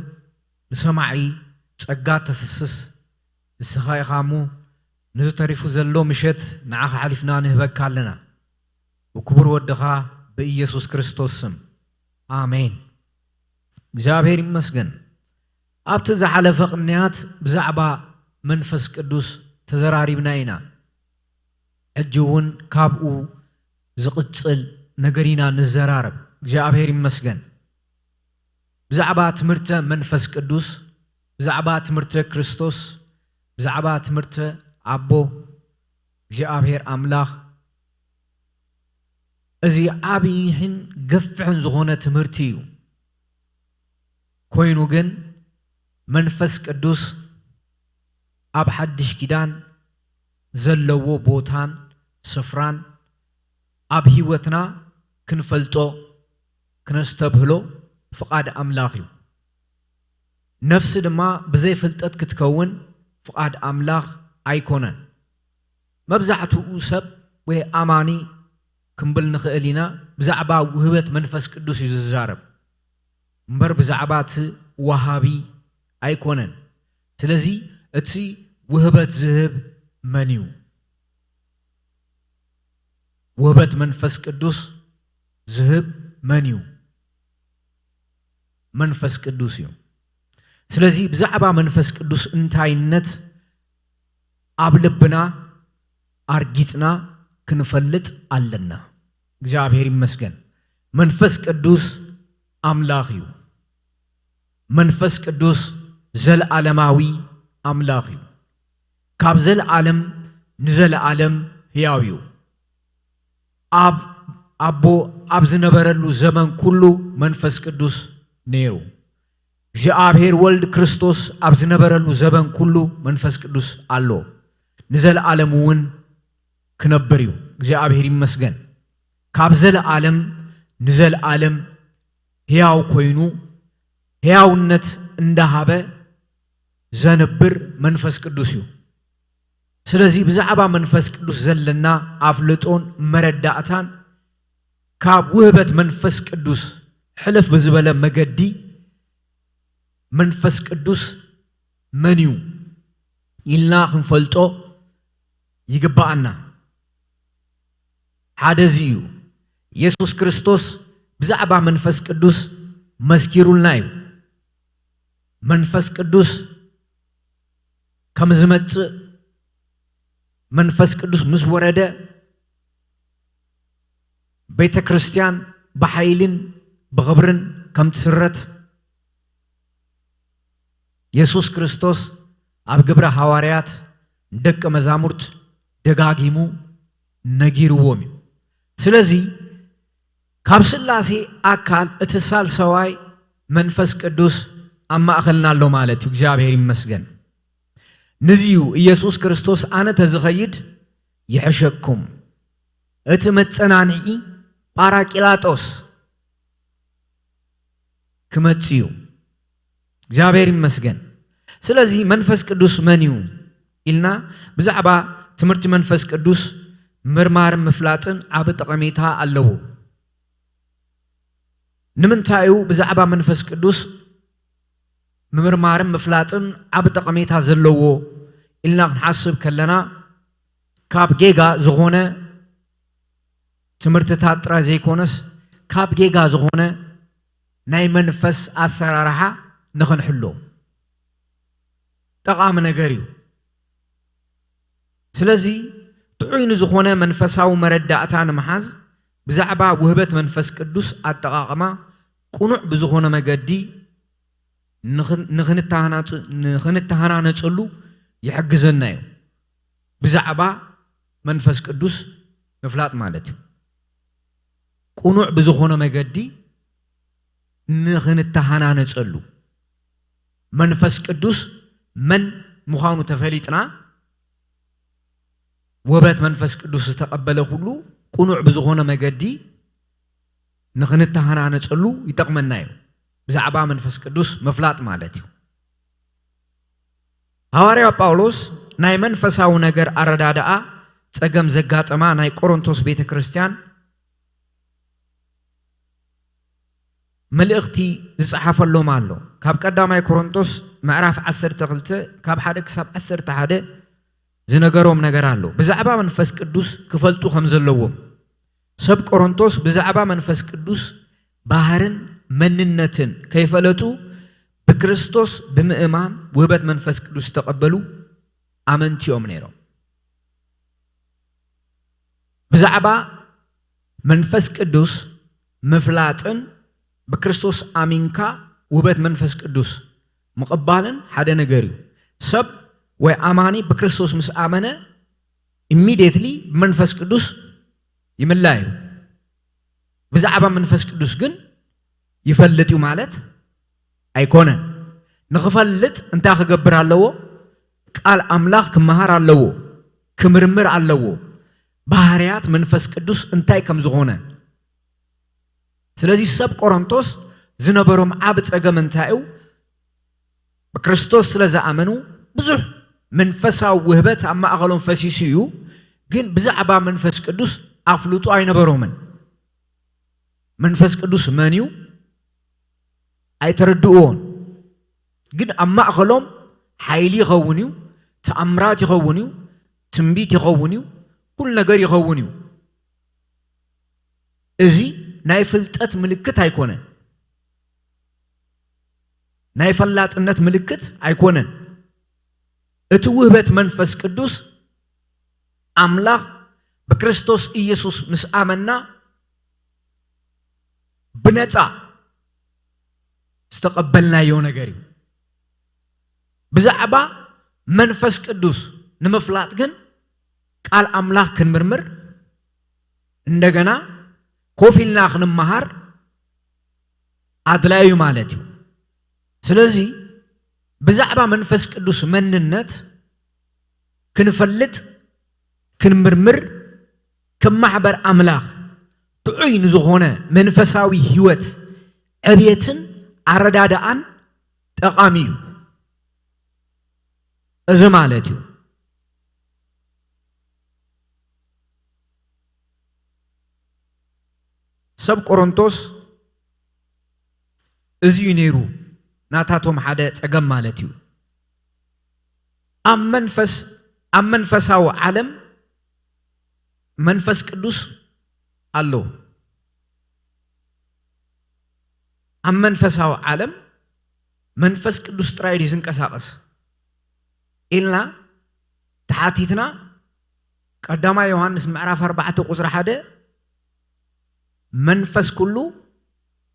ንሰማዒ ጸጋ ተፍስስ ንስኻ ኢኻ እሞ፣ ነዚ ተሪፉ ዘሎ ምሸት ንዓኻ ሓሊፍና ንህበካ ኣለና። ብክቡር ወድኻ ብኢየሱስ ክርስቶስ ስም፣ ኣሜን። እግዚኣብሔር ይመስገን። ኣብቲ ዝሓለፈ ቅንያት ብዛዕባ መንፈስ ቅዱስ ተዘራሪብና ኢና። ሕጂ እውን ካብኡ ዝቕጽል ነገር ኢና ንዘራረብ። እግዚኣብሔር ይመስገን። ብዛዕባ ትምህርተ መንፈስ ቅዱስ፣ ብዛዕባ ትምህርተ ክርስቶስ፣ ብዛዕባ ትምህርተ ኣቦ እግዚኣብሔር ኣምላኽ፣ እዚ ዓብይን ገፍሕን ዝኾነ ትምህርቲ እዩ። ኮይኑ ግን መንፈስ ቅዱስ ኣብ ሓድሽ ኪዳን ዘለዎ ቦታን ስፍራን ኣብ ህይወትና ክንፈልጦ ክነስተብህሎ ፍቓድ ኣምላኽ እዩ። ነፍሲ ድማ ብዘይ ፍልጠት ክትከውን ፍቓድ ኣምላኽ ኣይኮነን። መብዛሕትኡ ሰብ ወይ ኣማኒ ክንብል ንኽእል ኢና ብዛዕባ ውህበት መንፈስ ቅዱስ እዩ ዝዛረብ እምበር ብዛዕባ እቲ ወሃቢ ኣይኮነን። ስለዚ እቲ ውህበት ዝህብ መን እዩ? ውህበት መንፈስ ቅዱስ ዝህብ መን እዩ? መንፈስ ቅዱስ እዩ። ስለዚ ብዛዕባ መንፈስ ቅዱስ እንታይነት ኣብ ልብና ኣርጊጽና ክንፈልጥ ኣለና። እግዚኣብሔር ይመስገን። መንፈስ ቅዱስ ኣምላኽ እዩ። መንፈስ ቅዱስ ዘለዓለማዊ ኣምላኽ እዩ። ካብ ዘለዓለም ንዘለዓለም ሕያው እዩ። ኣብ ኣቦ ኣብ ዝነበረሉ ዘመን ኩሉ መንፈስ ቅዱስ ነይሩ። እግዚኣብሔር ወልድ ክርስቶስ ኣብ ዝነበረሉ ዘበን ኩሉ መንፈስ ቅዱስ ኣሎ። ንዘለዓለም እውን ክነብር እዩ። እግዚኣብሔር ይመስገን። ካብ ዘለዓለም ንዘለዓለም ሕያው ኮይኑ ሕያውነት እንዳሃበ ዘንብር መንፈስ ቅዱስ እዩ። ስለዚ ብዛዕባ መንፈስ ቅዱስ ዘለና ኣፍልጦን መረዳእታን ካብ ውህበት መንፈስ ቅዱስ ሕልፍ ብዝበለ መገዲ መንፈስ ቅዱስ መን እዩ ኢልና ክንፈልጦ ይግብኣና። ሓደ እዚ እዩ። ኢየሱስ ክርስቶስ ብዛዕባ መንፈስ ቅዱስ መስኪሩልና እዩ። መንፈስ ቅዱስ ከም ዝመጽእ፣ መንፈስ ቅዱስ ምስ ወረደ ቤተ ክርስቲያን ብሓይልን ብኽብርን ከም ትስረት ኢየሱስ ክርስቶስ ኣብ ግብረ ሃዋርያት ንደቀ መዛሙርት ደጋጊሙ ነጊርዎም እዩ። ስለዚ ካብ ስላሴ ኣካል እቲ ሳልሰዋይ መንፈስ ቅዱስ ኣብ ማእኸልና ኣሎ ማለት እዩ። እግዚኣብሔር ይመስገን። ንዚ እዩ ኢየሱስ ክርስቶስ ኣነ ተዝኸይድ ይሕሸኩም፣ እቲ መጸናንዒ ጳራቂላጦስ ክመጽእ እዩ። እግዚኣብሔር ይመስገን። ስለዚ መንፈስ ቅዱስ መን እዩ ኢልና ብዛዕባ ትምህርቲ መንፈስ ቅዱስ ምርማርን ምፍላጥን ዓቢ ጠቐሜታ ኣለዎ። ንምንታይ እዩ ብዛዕባ መንፈስ ቅዱስ ምምርማርን ምፍላጥን ዓቢ ጠቐሜታ ዘለዎ ኢልና ክንሓስብ ከለና፣ ካብ ጌጋ ዝኾነ ትምህርትታት ጥራይ ዘይኮነስ፣ ካብ ጌጋ ዝኾነ ናይ መንፈስ ኣሰራርሓ ንኽንሕሎ ጠቓሚ ነገር እዩ። ስለዚ ጥዑይ ንዝኾነ መንፈሳዊ መረዳእታ ንምሓዝ ብዛዕባ ውህበት መንፈስ ቅዱስ ኣጠቓቕማ ቅኑዕ ብዝኾነ መገዲ ንኽን-፣ ንኽንተሃናጽ-፣ ንኽንተሃናነጸሉ ይሕግዘና እዩ። ብዛዕባ መንፈስ ቅዱስ ምፍላጥ ማለት እዩ። ቅኑዕ ብዝኾነ መገዲ ንኽንተሃናነጸሉ፣ መንፈስ ቅዱስ መን ምዃኑ ተፈሊጥና፣ ውህበት መንፈስ ቅዱስ ዝተቐበለ ኩሉ ቅኑዕ ብዝኾነ መገዲ ንኽንተሃናነጸሉ ይጠቕመና እዩ። ብዛዕባ መንፈስ ቅዱስ ምፍላጥ ማለት እዩ። ሃዋርያ ጳውሎስ ናይ መንፈሳዊ ነገር ኣረዳድኣ ጸገም ዘጋጠማ ናይ ቆሮንቶስ ቤተ ክርስቲያን መልእኽቲ ዝጸሓፈሎም ኣሎ። ካብ ቀዳማይ ቆሮንቶስ ምዕራፍ ዓሰርተ ክልተ ካብ ሓደ ክሳብ ዓሰርተ ሓደ ዝነገሮም ነገር ኣሎ። ብዛዕባ መንፈስ ቅዱስ ክፈልጡ ከም ዘለዎም፣ ሰብ ቆሮንቶስ ብዛዕባ መንፈስ ቅዱስ ባህርን መንነትን ከይፈለጡ ብክርስቶስ ብምእማን ውህበት መንፈስ ቅዱስ ዝተቐበሉ ኣመንቲ እዮም ነይሮም። ብዛዕባ መንፈስ ቅዱስ ምፍላጥን ብክርስቶስ ኣሚንካ ውህበት መንፈስ ቅዱስ ምቕባልን ሓደ ነገር እዩ። ሰብ ወይ ኣማኒ ብክርስቶስ ምስ ኣመነ ኢሚድየትሊ ብመንፈስ ቅዱስ ይምላ እዩ። ብዛዕባ መንፈስ ቅዱስ ግን ይፈልጥ እዩ ማለት ኣይኮነን። ንኽፈልጥ እንታይ ክገብር ኣለዎ? ቃል ኣምላኽ ክመሃር ኣለዎ፣ ክምርምር ኣለዎ። ባህርያት መንፈስ ቅዱስ እንታይ ከም ዝኾነ። ስለዚ ሰብ ቆሮንቶስ ዝነበሮም ዓቢ ጸገም እንታይ እዩ? ብክርስቶስ ስለ ዝኣመኑ ብዙሕ መንፈሳዊ ውህበት ኣብ ማእኸሎም ፈሲሱ እዩ፣ ግን ብዛዕባ መንፈስ ቅዱስ ኣፍልጦ ኣይነበሮምን። መንፈስ ቅዱስ መን እዩ? ኣይተረድእዎን። ግን ኣብ ማእኸሎም ሓይሊ ይኸውን እዩ፣ ተኣምራት ይኸውን እዩ፣ ትንቢት ይኸውን እዩ፣ ኩሉ ነገር ይኸውን እዩ። እዚ ናይ ፍልጠት ምልክት ኣይኮነን። ናይ ፈላጥነት ምልክት ኣይኮነን። እቲ ውህበት መንፈስ ቅዱስ ኣምላኽ ብክርስቶስ ኢየሱስ ምስ ኣመና ብነጻ ዝተቐበልናዮ ነገር እዩ። ብዛዕባ መንፈስ ቅዱስ ንምፍላጥ ግን ቃል ኣምላኽ ክንምርምር፣ እንደገና ኮፍ ኢልና ክንመሃር ኣድላዩ ማለት እዩ። ስለዚ ብዛዕባ መንፈስ ቅዱስ መንነት ክንፈልጥ፣ ክንምርምር፣ ከም ማሕበር ኣምላኽ ጥዑይ ንዝኾነ መንፈሳዊ ህይወት ዕብየትን ኣረዳድኣን ጠቓሚ እዩ። እዚ ማለት እዩ። ሰብ ቆሮንቶስ እዚ እዩ ነይሩ ናታቶም ሓደ ጸገም ማለት እዩ። ኣብ መንፈስ፣ ኣብ መንፈሳዊ ዓለም መንፈስ ቅዱስ ኣሎ። ኣብ መንፈሳዊ ዓለም መንፈስ ቅዱስ ጥራይ ድዩ ዝንቀሳቐስ ኢልና ተሓቲትና፣ ቀዳማይ ዮሃንስ ምዕራፍ ኣርባዕተ ቁጽሪ ሓደ፣ "መንፈስ ኩሉ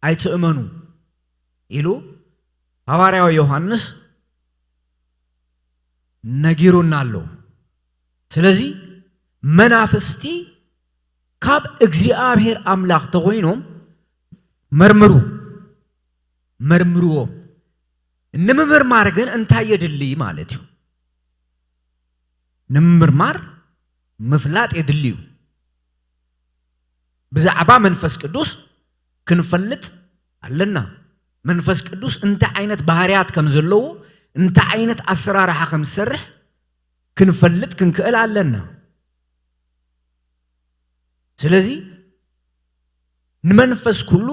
ኣይትእመኑ" ኢሉ ሃዋርያዊ ዮሃንስ ነጊሩና ኣሎ። ስለዚ መናፍስቲ ካብ እግዚኣብሔር ኣምላኽ ተኾይኖም መርምሩ፣ መርምርዎም። ንምምርማር ግን እንታይ የድሊ ማለት እዩ? ንምምርማር ምፍላጥ የድሊ እዩ። ብዛዕባ መንፈስ ቅዱስ ክንፈልጥ ኣለና። መንፈስ ቅዱስ እንታይ ዓይነት ባህርያት ከም ዘለዎ፣ እንታይ ዓይነት ኣሰራርሓ ከም ዝሰርሕ ክንፈልጥ ክንክእል ኣለና። ስለዚ ንመንፈስ ኩሉ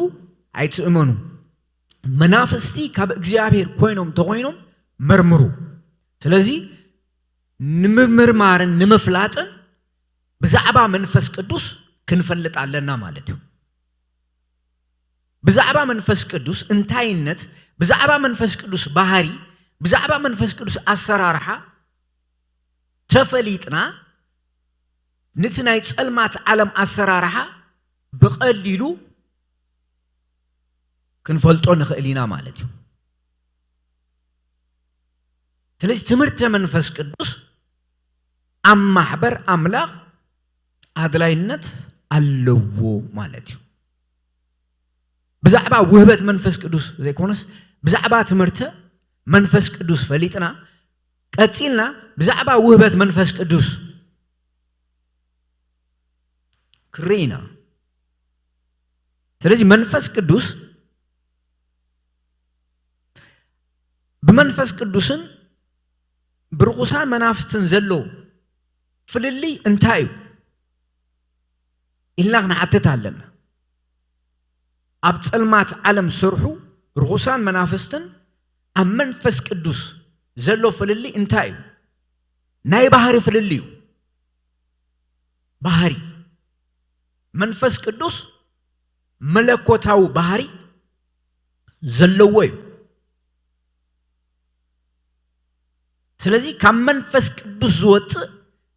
ኣይትእመኑ፣ መናፍስቲ ካብ እግዚኣብሔር ኮይኖም ተኾይኖም መርምሩ። ስለዚ ንምምርማርን ንምፍላጥን ብዛዕባ መንፈስ ቅዱስ ክንፈልጥ ኣለና ማለት እዩ። ብዛዕባ መንፈስ ቅዱስ እንታይነት፣ ብዛዕባ መንፈስ ቅዱስ ባህሪ፣ ብዛዕባ መንፈስ ቅዱስ ኣሰራርሓ ተፈሊጥና፣ ነቲ ናይ ጸልማት ዓለም ኣሰራርሓ ብቐሊሉ ክንፈልጦ ንኽእል ኢና ማለት እዩ። ስለዚ ትምህርተ መንፈስ ቅዱስ ኣብ ማሕበር ኣምላኽ ኣድላይነት ኣለዎ ማለት እዩ። ብዛዕባ ውህበት መንፈስ ቅዱስ ዘይኮነስ፣ ብዛዕባ ትምህርተ መንፈስ ቅዱስ ፈሊጥና፣ ቀጺልና ብዛዕባ ውህበት መንፈስ ቅዱስ ክርኢ ኢና። ስለዚ መንፈስ ቅዱስ፣ ብመንፈስ ቅዱስን ብርኹሳን መናፍስትን ዘሎ ፍልልይ እንታይ እዩ ኢልና ክንሓትት ኣለና። ኣብ ጸልማት ዓለም ስርሑ ርኹሳን መናፍስትን ኣብ መንፈስ ቅዱስ ዘሎ ፍልልይ እንታይ እዩ? ናይ ባህሪ ፍልልይ እዩ። ባህሪ መንፈስ ቅዱስ መለኮታዊ ባህሪ ዘለዎ እዩ። ስለዚ ካብ መንፈስ ቅዱስ ዝወጽእ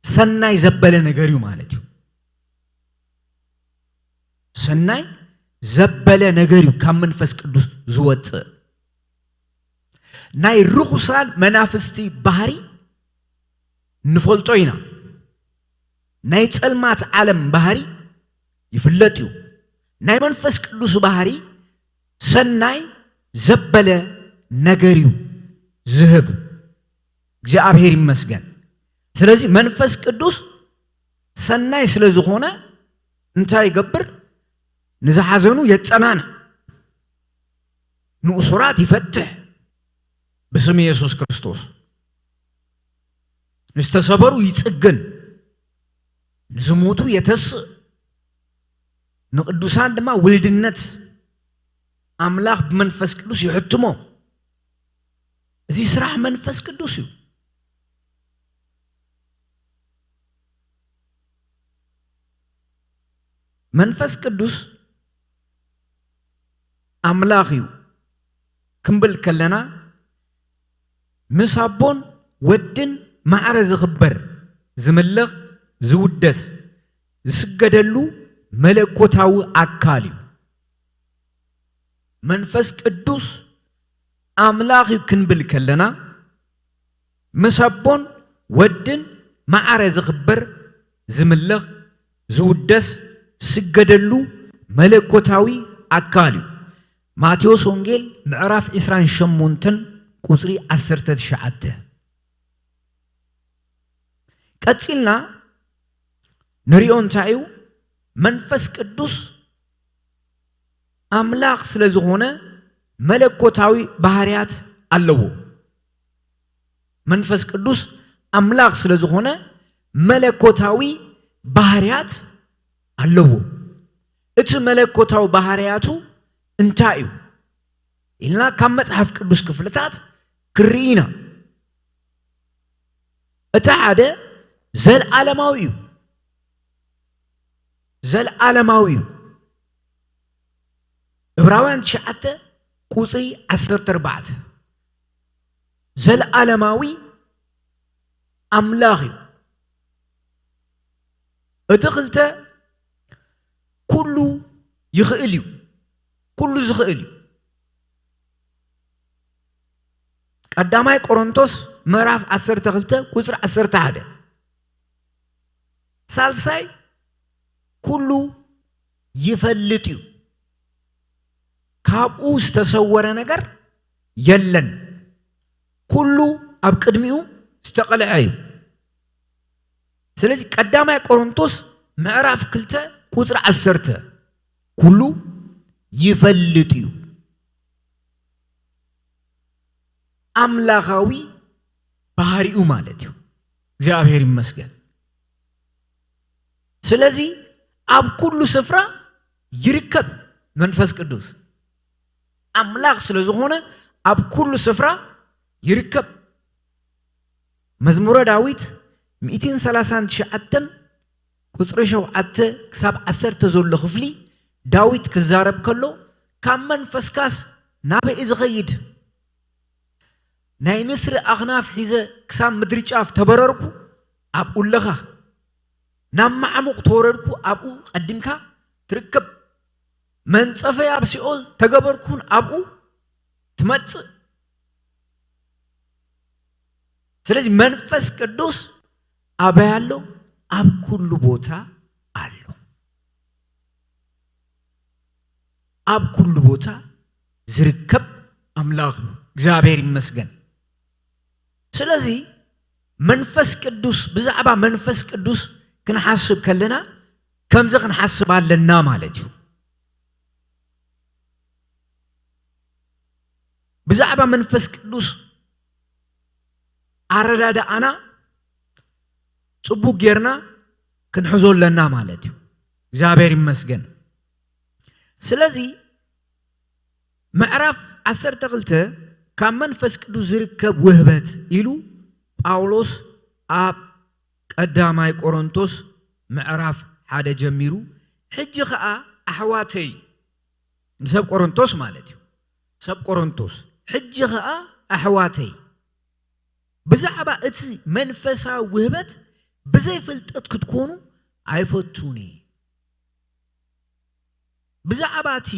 ሰናይ ዘበለ ነገር እዩ ማለት እዩ። ሰናይ ዘበለ ነገር እዩ ካብ መንፈስ ቅዱስ ዝወጽእ። ናይ ርኹሳን መናፍስቲ ባህሪ ንፈልጦ ኢና። ናይ ጸልማት ዓለም ባህሪ ይፍለጥ እዩ። ናይ መንፈስ ቅዱስ ባህሪ ሰናይ ዘበለ ነገር እዩ ዝህብ። እግዚኣብሔር ይመስገን። ስለዚ መንፈስ ቅዱስ ሰናይ ስለ ዝኾነ እንታይ ይገብር? ንዝሓዘኑ የጸናንዕ፣ ንእሱራት ይፈትሕ ብስም ኢየሱስ ክርስቶስ፣ ንዝተሰበሩ ይጽግን፣ ንዝሞቱ የተስእ፣ ንቅዱሳን ድማ ውልድነት ኣምላኽ ብመንፈስ ቅዱስ ይሕትሞ። እዚ ስራሕ መንፈስ ቅዱስ እዩ። መንፈስ ቅዱስ ኣምላኽ እዩ ክንብል ከለና፣ ምስ ኣቦን ወድን ማዕረ ዝኽበር፣ ዝምለኽ፣ ዝውደስ፣ ዝስገደሉ መለኮታዊ ኣካል እዩ። መንፈስ ቅዱስ ኣምላኽ እዩ ክንብል ከለና፣ ምስ ኣቦን ወድን ማዕረ ዝኽበር፣ ዝምለኽ፣ ዝውደስ፣ ዝስገደሉ መለኮታዊ ኣካል እዩ። ማቴዎስ ወንጌል ምዕራፍ ዕስራን ሸሞንተን ቁጽሪ ዓሰርተ ትሽዓተ። ቀጺልና ንሪኦ እንታይ እዩ? መንፈስ ቅዱስ ኣምላኽ ስለ ዝኾነ መለኮታዊ ባህርያት ኣለዎ። መንፈስ ቅዱስ ኣምላኽ ስለ ዝኾነ መለኮታዊ ባህርያት ኣለዎ። እቲ መለኮታዊ ባህርያቱ እንታይ እዩ ኢልና ካብ መጽሓፍ ቅዱስ ክፍልታት ክርኢ ኢና። እቲ ሓደ ዘልዓለማዊ እዩ። ዘልዓለማዊ እዩ። ዕብራውያን ትሽዓተ ቁጽሪ ዓሰርተ ኣርባዕተ። ዘልዓለማዊ ኣምላኽ እዩ። እቲ ክልተ ኩሉ ይኽእል እዩ። ኩሉ ዝኽእል እዩ። ቀዳማይ ቆሮንቶስ ምዕራፍ ዓሰርተ ክልተ ቁጽሪ ዓሰርተ ሓደ። ሳልሳይ ኩሉ ይፈልጥ እዩ። ካብኡ ዝተሰወረ ነገር የለን። ኩሉ ኣብ ቅድሚኡ ዝተቐልዐ እዩ። ስለዚ ቀዳማይ ቆሮንቶስ ምዕራፍ ክልተ ቁጽሪ ዓሰርተ ኩሉ ይፈልጥ እዩ። ኣምላኻዊ ባህሪኡ ማለት እዩ። እግዚኣብሔር ይመስገን። ስለዚ ኣብ ኩሉ ስፍራ ይርከብ መንፈስ ቅዱስ። ኣምላኽ ስለ ዝኾነ ኣብ ኩሉ ስፍራ ይርከብ። መዝሙረ ዳዊት ሚእትን ሰላሳን ትሽዓተን ቁጽሪ ሸውዓተ ክሳብ ዓሰርተ ዘሎ ክፍሊ ዳዊት ክዛረብ ከሎ፣ ካብ መንፈስካስ ናበይ ዝኸይድ? ናይ ንስሪ ኣኽናፍ ሒዘ ክሳብ ምድሪ ጫፍ ተበረርኩ፣ ኣብኡ ኣለኻ። ናብ ማዕሙቕ ተወረድኩ፣ ኣብኡ ቀዲምካ ትርከብ። መንጸፈይ ኣብ ሲኦል ተገበርኩን ኣብኡ ትመጽእ። ስለዚ መንፈስ ቅዱስ ኣበይ ኣሎ? ኣብ ኩሉ ቦታ ኣሎ። ኣብ ኩሉ ቦታ ዝርከብ ኣምላኽ እዩ። እግዚኣብሔር ይመስገን። ስለዚ መንፈስ ቅዱስ፣ ብዛዕባ መንፈስ ቅዱስ ክንሓስብ ከለና ከምዚ ክንሓስብ ኣለና ማለት እዩ። ብዛዕባ መንፈስ ቅዱስ ኣረዳድኣና ጽቡቕ ጌርና ክንሕዞ ኣለና ማለት እዩ። እግዚኣብሔር ይመስገን። ስለዚ ምዕራፍ ዓሰርተ ክልተ ካብ መንፈስ ቅዱስ ዝርከብ ውህበት ኢሉ ጳውሎስ ኣብ ቀዳማይ ቆሮንቶስ ምዕራፍ ሓደ ጀሚሩ፣ ሕጂ ኸኣ ኣሕዋተይ፣ ንሰብ ቆሮንቶስ ማለት እዩ፣ ሰብ ቆሮንቶስ፣ ሕጂ ኸኣ ኣሕዋተይ፣ ብዛዕባ እቲ መንፈሳዊ ውህበት ብዘይ ፍልጠት ክትኮኑ ኣይፈቱን እየ። ብዛዕባ እቲ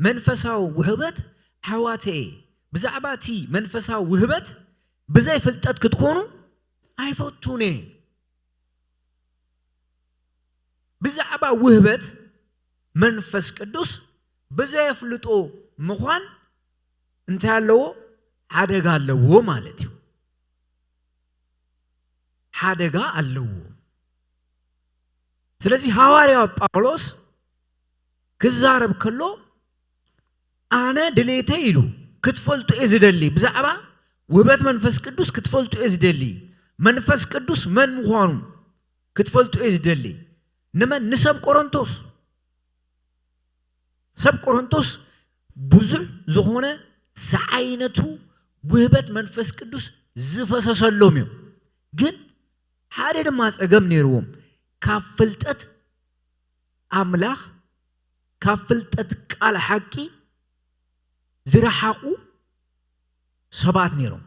መንፈሳዊ ውህበት ኣሕዋተየ፣ ብዛዕባ እቲ መንፈሳዊ ውህበት ብዘይ ፍልጠት ክትኮኑ ኣይፈቱን እየ። ብዛዕባ ውህበት መንፈስ ቅዱስ ብዘየፍልጦ ምዃን እንታይ ኣለዎ? ሓደጋ ኣለዎ ማለት እዩ። ሓደጋ ኣለዎ። ስለዚ ሃዋርያ ጳውሎስ ክዛረብ ከሎ፣ ኣነ ድሌተይ ኢሉ ክትፈልጡ እየ ዝደሊ፣ ብዛዕባ ውህበት መንፈስ ቅዱስ ክትፈልጡ እየ ዝደሊ፣ መንፈስ ቅዱስ መን ምዃኑ ክትፈልጡ እየ ዝደሊ። ንመን? ንሰብ ቆሮንቶስ። ሰብ ቆሮንቶስ ብዙሕ ዝኾነ ዝዓይነቱ ውህበት መንፈስ ቅዱስ ዝፈሰሰሎም እዮም። ግን ሓደ ድማ ጸገም ነይርዎም። ካብ ፍልጠት ኣምላኽ፣ ካብ ፍልጠት ቃል ሓቂ ዝረሓቑ ሰባት ነይሮም።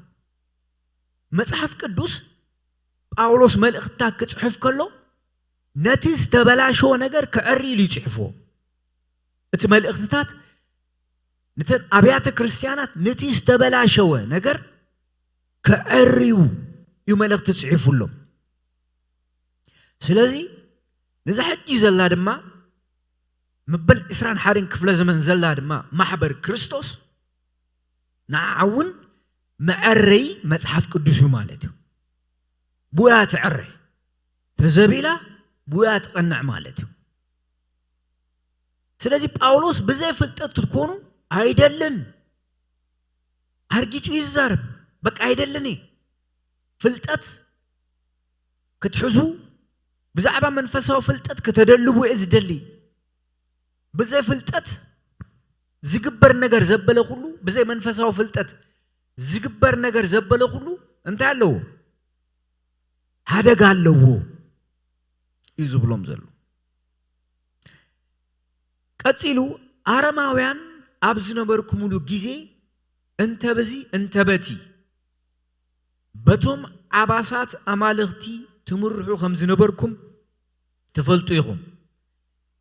መጽሓፍ ቅዱስ ጳውሎስ መልእኽትታት ክጽሕፍ ከሎ ነቲ ዝተበላሸወ ነገር ክዕሪ ኢሉ ይጽሕፎ። እቲ መልእኽትታት ነተን ኣብያተ ክርስቲያናት ነቲ ዝተበላሸወ ነገር ክዕርዩ እዩ መልእኽቲ ጽሒፉሎም። ስለዚ ነዛ ሕጂ ዘላ ድማ መበል ዕስራን ሓደን ክፍለ ዘመን ዘላ ድማ ማሕበር ክርስቶስ ንዓ እውን መዐረይ መጽሓፍ ቅዱስ እዩ ማለት እዩ። ብያ ትዕረ ተዘቢላ ብያ ትቐንዕ ማለት እዩ። ስለዚ ጳውሎስ ብዘይ ፍልጠት ክትኮኑ ኣይደልን። ኣርጊጹ ይዛረብ። በቃ ኣይደልን እየ። ፍልጠት ክትሕዙ ብዛዕባ መንፈሳዊ ፍልጠት ከተደልቡ እየ ዝደሊ። ብዘይ ፍልጠት ዝግበር ነገር ዘበለ ኩሉ፣ ብዘይ መንፈሳዊ ፍልጠት ዝግበር ነገር ዘበለ ኩሉ እንታይ ኣለዎ? ሓደጋ ኣለዎ እዩ ዝብሎም ዘሎ። ቀጺሉ ኣረማውያን ኣብ ዝነበርኩምሉ ግዜ እንተ በዚ እንተ በቲ በቶም ዓባሳት ኣማልኽቲ ትምርሑ ከም ዝነበርኩም ትፈልጡ ኢኹም።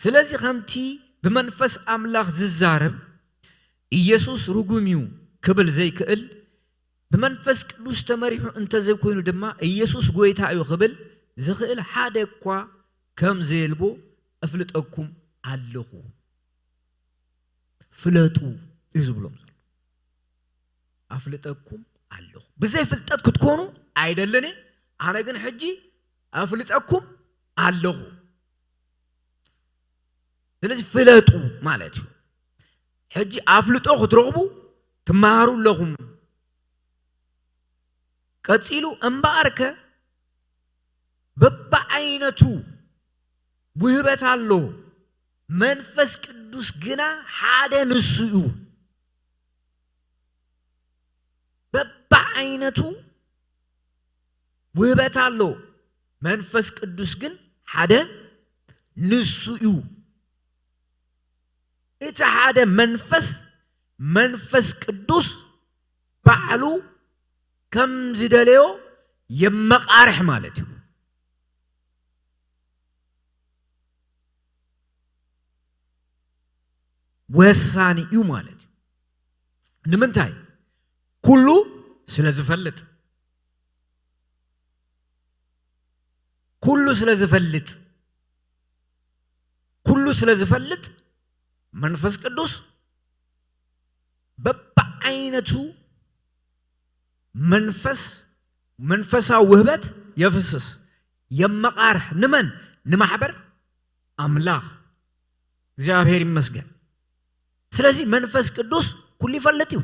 ስለዚ ከምቲ ብመንፈስ ኣምላኽ ዝዛረብ ኢየሱስ ርጉም እዩ ክብል ዘይክእል፣ ብመንፈስ ቅዱስ ተመሪሑ እንተዘይኮይኑ ድማ ኢየሱስ ጐይታ እዩ ክብል ዝኽእል ሓደ እኳ ከም ዘየልቦ እፍልጠኩም ኣለኹ። ፍለጡ እዩ ዝብሎም ዘሎ። ኣፍልጠኩም ኣለኹ። ብዘይ ፍልጠት ክትኮኑ ኣይደልን እየ፣ ኣነ ግን ሕጂ ኣፍልጠኩም ኣለኹ። ስለዚ ፍለጡ ማለት እዩ። ሕጂ ኣፍልጦ ክትረኽቡ ትመሃሩ ኣለኹም። ቀጺሉ እምበኣርከ በብዓይነቱ ውህበት ኣሎ፣ መንፈስ ቅዱስ ግና ሓደ ንሱ እዩ። በብዓይነቱ ውህበት ኣሎ፣ መንፈስ ቅዱስ ግን ሓደ ንሱ እዩ። እቲ ሓደ መንፈስ፣ መንፈስ ቅዱስ ባዕሉ ከም ዝደለዮ የመቓርሕ ማለት እዩ። ወሳኒ እዩ ማለት እዩ። ንምንታይ? ኩሉ ስለ ዝፈልጥ። ኩሉ ስለ ዝፈልጥ፣ ኩሉ ስለ ዝፈልጥ መንፈስ ቅዱስ በብዓይነቱ መንፈስ፣ መንፈሳዊ ውህበት የፍስስ፣ የመቓርሕ። ንመን? ንማሕበር ኣምላኽ። እግዚኣብሔር ይመስገን። ስለዚ መንፈስ ቅዱስ ኩሉ ይፈልጥ እዩ።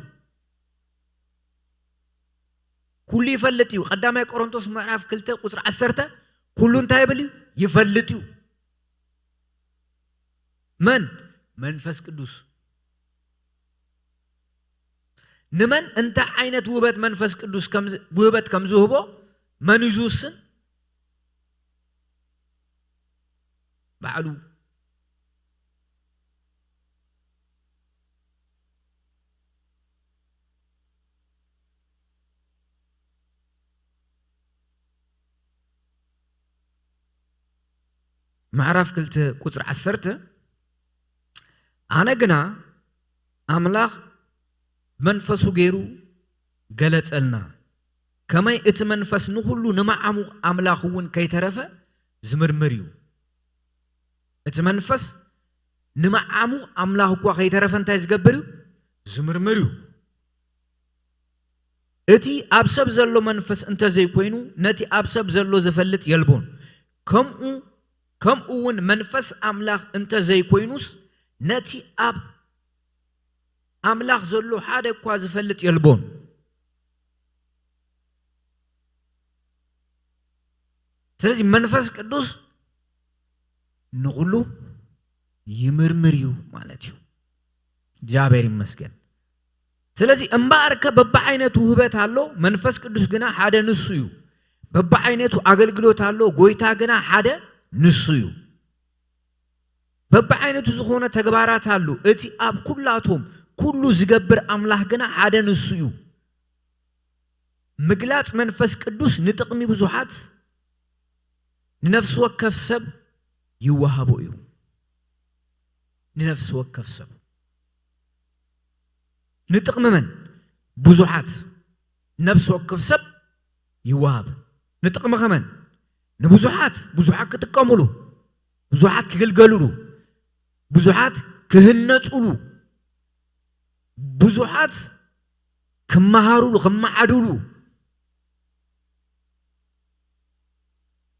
ኩሉ ይፈልጥ እዩ። ቀዳማይ ቆሮንቶስ ምዕራፍ ክልተ ቁጽሪ ዓሰርተ ኩሉ እንታይ ይብል እዩ? ይፈልጥ እዩ። መን? መንፈስ ቅዱስ። ንመን እንታይ ዓይነት ውህበት መንፈስ ቅዱስ ከም ዝ-፣ ውህበት ከም ዝህቦ መን እዩ ዝውስን? ባዕሉ። ምዕራፍ ክልተ ቁጽሪ ዓሰርተ፣ ኣነ ግና ኣምላኽ መንፈሱ ገይሩ ገለጸልና፣ ከመይ እቲ መንፈስ ንኹሉ ንመዓሙቕ ኣምላኽ እውን ከይተረፈ ዝምርምር እዩ። እቲ መንፈስ ንመዓሙቕ ኣምላኽ እኳ ከይተረፈ እንታይ ዝገብር እዩ? ዝምርምር እዩ። እቲ ኣብ ሰብ ዘሎ መንፈስ እንተዘይኮይኑ፣ ነቲ ኣብ ሰብ ዘሎ ዝፈልጥ የልቦን። ከምኡ፣ ከምኡ እውን መንፈስ ኣምላኽ እንተዘይኮይኑስ፣ ነቲ ኣብ ኣምላኽ ዘሎ ሓደ እኳ ዝፈልጥ የልቦን። ስለዚ መንፈስ ቅዱስ ንኹሉ ይምርምር እዩ ማለት እዩ። እግዚኣብሔር ይመስገን። ስለዚ እምበኣርከ በብዓይነቱ ውህበት ኣሎ፣ መንፈስ ቅዱስ ግና ሓደ ንሱ እዩ። በብዓይነቱ ኣገልግሎት ኣሎ፣ ጎይታ ግና ሓደ ንሱ እዩ። በብዓይነቱ ዝኾነ ተግባራት ኣሎ፣ እቲ ኣብ ኩላቶም ኩሉ ዝገብር ኣምላኽ ግና ሓደ ንሱ እዩ። ምግላጽ መንፈስ ቅዱስ ንጥቕሚ ብዙሓት ንነፍሲ ወከፍ ሰብ ይወሃቦ እዩ። ንነፍሲ ወከፍ ሰብ። ንጥቕሚ መን? ብዙሓት። ነፍሲ ወከፍ ሰብ ይወሃብ። ንጥቕሚ ከመን? ንብዙሓት፣ ብዙሓት ክጥቀሙሉ። ብዙሓት ክግልገሉሉ፣ ብዙሓት ክህነጹሉ፣ ብዙሓት ክመሃሩሉ፣ ክመዓዱሉ።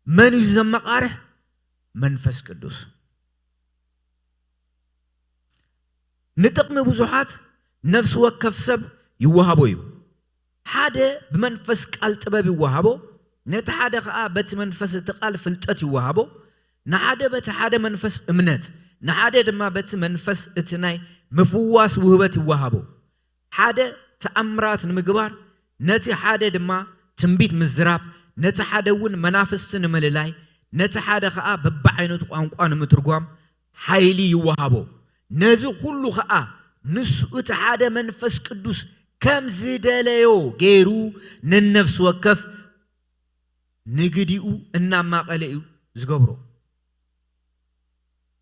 መን እዩ ዘመቓርሕ? መንፈስ ቅዱስ። ንጥቕሚ ብዙሓት ነፍሲ ወከፍ ሰብ ይወሃቦ እዩ። ሓደ ብመንፈስ ቃል ጥበብ ይወሃቦ፣ ነቲ ሓደ ኸኣ በቲ መንፈስ እቲ ቃል ፍልጠት ይወሃቦ፣ ንሓደ በቲ ሓደ መንፈስ እምነት፣ ንሓደ ድማ በቲ መንፈስ እቲ ናይ ምፍዋስ ውህበት ይወሃቦ። ሓደ ተኣምራት ንምግባር፣ ነቲ ሓደ ድማ ትንቢት ምዝራብ፣ ነቲ ሓደ እውን መናፍስቲ ንምልላይ፣ ነቲ ሓደ ኸኣ በብዓይነቱ ቋንቋ ንምትርጓም ሓይሊ ይወሃቦ። ነዚ ኹሉ ኸኣ ንሱ እቲ ሓደ መንፈስ ቅዱስ ከም ዝደለዮ ገይሩ ነነፍሲ ወከፍ ንግዲኡ እናማቐለ እዩ ዝገብሮ።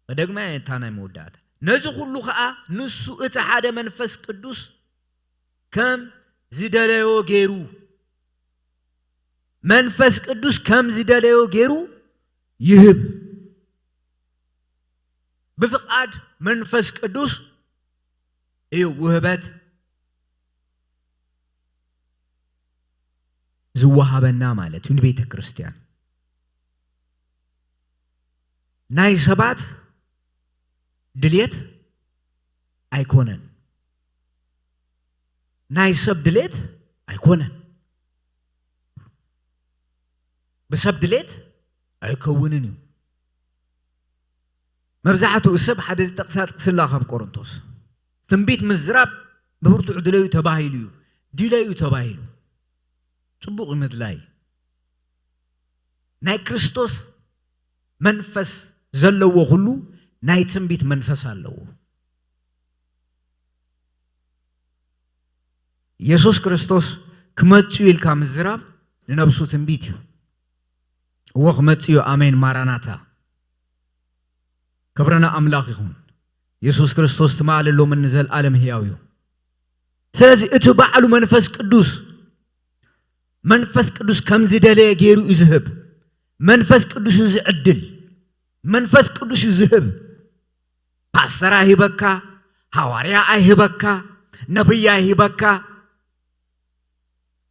ከደግማ እየ እታ ናይ መወዳእታ። ነዚ ኹሉ ኸኣ ንሱ እቲ ሓደ መንፈስ ቅዱስ ከም ዝደለዮ ገይሩ፣ መንፈስ ቅዱስ ከም ዝደለዮ ገይሩ ይህብ። ብፍቓድ መንፈስ ቅዱስ እዩ ውህበት ዝወሃበና ማለት እዩ ንቤተ ክርስቲያን። ናይ ሰባት ድልየት ኣይኮነን። ናይ ሰብ ድልየት ኣይኮነን። ብሰብ ድልየት ኣይከውንን እዩ። መብዛሕትኡ ሰብ ሓደ ዝጠቕሳ ጥቕስላ ካብ ቆሮንቶስ፣ ትንቢት ምዝራብ ብብርቱዕ ድለዩ ተባሂሉ እዩ። ድለዩ ተባሂሉ። ጽቡቕ እዩ ምድላይ። ናይ ክርስቶስ መንፈስ ዘለዎ ኩሉ ናይ ትንቢት መንፈስ ኣለዎ። የሱስ ክርስቶስ ክመጽእ እዩ ኢልካ ምዝራብ ንነብሱ ትንቢት እዩ። እወ ክመጽእ እዩ። ኣሜን ማራናታ። ክብሪ ንኣምላኽ ይኹን። የሱስ ክርስቶስ ትማሊ፣ ሎምን ንዘለኣለም ህያው እዩ። ስለዚ እቲ ባዕሉ መንፈስ ቅዱስ፣ መንፈስ ቅዱስ ከም ዝደለየ ገይሩ እዩ ዝህብ። መንፈስ ቅዱስ እዩ ዝዕድል። መንፈስ ቅዱስ እዩ ዝህብ። ፓስተር ኣይህበካ፣ ሃዋርያ ኣይህበካ፣ ነብይ ኣይህበካ፣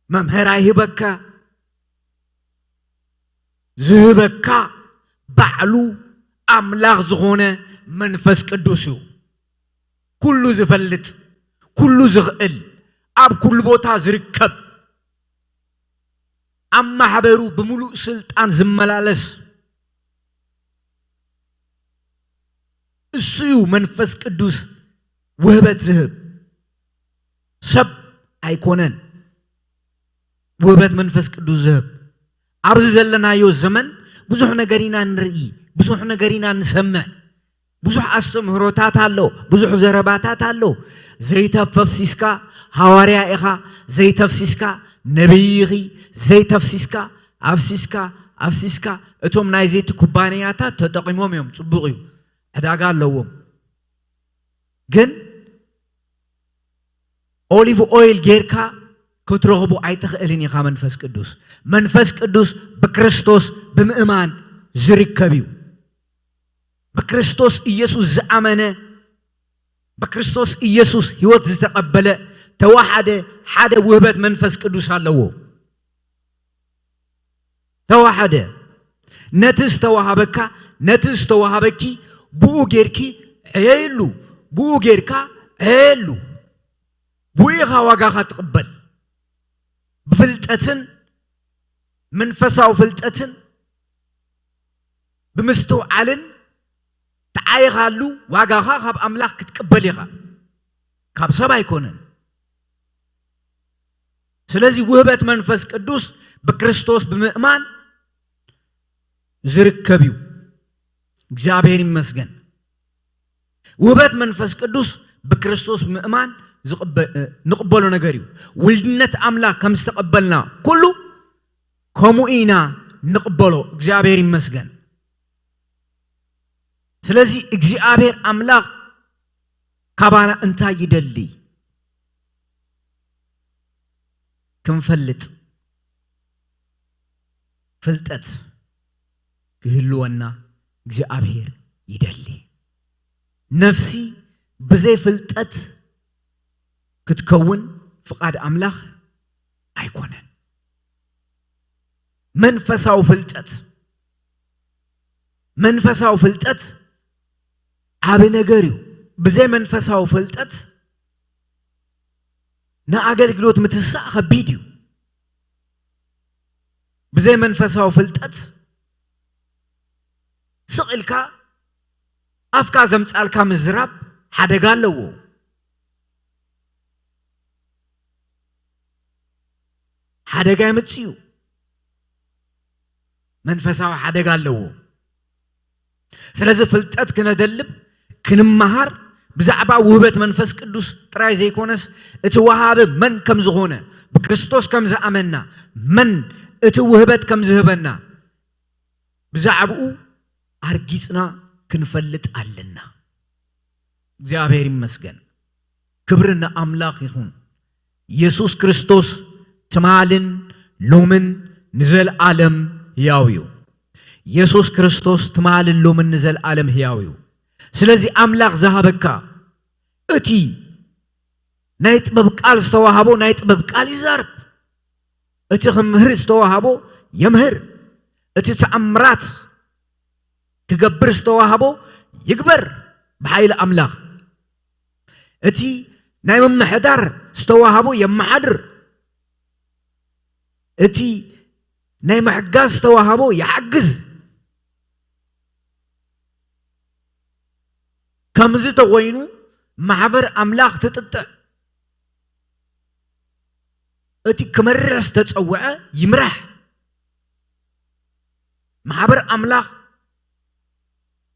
መምህር ኣይህበካ። ዝህበካ ባዕሉ ኣምላኽ ዝኾነ መንፈስ ቅዱስ እዩ። ኩሉ ዝፈልጥ፣ ኩሉ ዝኽእል፣ ኣብ ኩሉ ቦታ ዝርከብ፣ ኣብ ማሕበሩ ብምሉእ ስልጣን ዝመላለስ እሱ እዩ መንፈስ ቅዱስ ውህበት ዝህብ። ሰብ ኣይኮነን ውህበት መንፈስ ቅዱስ ዝህብ። ኣብዚ ዘለናዮ ዘመን ብዙሕ ነገር ኢና ንርኢ፣ ብዙሕ ነገር ኢና ንሰምዕ፣ ብዙሕ ኣስተምህሮታት ኣሎ፣ ብዙሕ ዘረባታት ኣሎ። ዘይተፈፍሲስካ ሃዋርያ ኢኻ፣ ዘይተፍሲስካ ነቢይ ኢኺ፣ ዘይተፍሲስካ ኣፍሲስካ ኣፍሲስካ። እቶም ናይ ዘይቲ ኩባንያታት ተጠቒሞም እዮም፣ ጽቡቕ እዩ፣ ዕዳጋ ኣለዎም። ግን ኦሊቭ ኦይል ጌርካ ክትረኽቦ ኣይትኽእልን ኢኻ መንፈስ ቅዱስ። መንፈስ ቅዱስ ብክርስቶስ ብምእማን ዝርከብ እዩ። ብክርስቶስ ኢየሱስ ዝኣመነ፣ ብክርስቶስ ኢየሱስ ህይወት ዝተቐበለ፣ ተዋሓደ፣ ሓደ ውህበት መንፈስ ቅዱስ ኣለዎ። ተዋሓደ። ነቲ ዝተዋሃበካ፣ ነቲ ዝተዋሃበኪ ብኡ ጌርኪ ዕየይሉ፣ ብኡ ጌርካ ዕየየሉ። ብኡ ኢኻ ዋጋኻ ትቕበል። ብፍልጠትን መንፈሳዊ ፍልጠትን ብምስትውዓልን ተዓይኻሉ ዋጋኻ ካብ ኣምላኽ ክትቅበል ኢኻ። ካብ ሰብ ኣይኮነን። ስለዚ ውህበት መንፈስ ቅዱስ ብክርስቶስ ብምእማን ዝርከብ እዩ። እግዚኣብሔር ይመስገን። ውህበት መንፈስ ቅዱስ ብክርስቶስ ብምእማን ዝቕበ-፣ ንቕበሎ ነገር እዩ። ውልድነት ኣምላኽ ከም ዝተቐበልና ኩሉ ከምኡ ኢና ንቕበሎ። እግዚኣብሔር ይመስገን። ስለዚ እግዚኣብሔር ኣምላኽ ካባና እንታይ ይደሊ? ክንፈልጥ፣ ፍልጠት ክህልወና እግዚኣብሔር ይደሊ። ነፍሲ ብዘይ ፍልጠት ክትከውን ፍቓድ ኣምላኽ ኣይኮነን። መንፈሳዊ ፍልጠት፣ መንፈሳዊ ፍልጠት ዓቢ ነገር እዩ። ብዘይ መንፈሳዊ ፍልጠት ንኣገልግሎት ምትሳእ ከቢድ እዩ። ብዘይ መንፈሳዊ ፍልጠት ስቕ ኢልካ ኣፍካ ዘምጻልካ ምዝራብ ሓደጋ ኣለዎ። ሓደጋ የምጽእ እዩ። መንፈሳዊ ሓደጋ ኣለዎ። ስለዚ ፍልጠት ክነደልብ፣ ክንመሃር፣ ብዛዕባ ውህበት መንፈስ ቅዱስ ጥራይ ዘይኮነስ፣ እቲ ወሃቢ መን ከም ዝኾነ፣ ብክርስቶስ ከም ዝኣመንና፣ መን እቲ ውህበት ከም ዝህበና፣ ብዛዕባኡ ኣርጊጽና ክንፈልጥ ኣለና። እግዚኣብሔር ይመስገን። ክብሪ ንኣምላኽ ይኹን። የሱስ ክርስቶስ ትማልን ሎምን ንዘለኣለም ህያው እዩ። የሱስ ክርስቶስ ትማልን ሎምን ንዘለኣለም ህያው እዩ። ስለዚ ኣምላኽ ዝሃበካ እቲ ናይ ጥበብ ቃል ዝተዋህቦ ናይ ጥበብ ቃል ይዛረብ። እቲ ክምህር ዝተዋህቦ የምህር። እቲ ተኣምራት ክገብር ዝተዋህቦ ይግበር ብሓይሊ ኣምላኽ። እቲ ናይ ምምሕዳር ዝተዋህቦ የመሓድር። እቲ ናይ ምሕጋዝ ዝተዋህቦ ይሓግዝ። ከምዚ ተኾይኑ ማሕበር ኣምላኽ ትጥጥዕ። እቲ ክመርሕ ዝተጸውዐ ይምራሕ። ማሕበር ኣምላኽ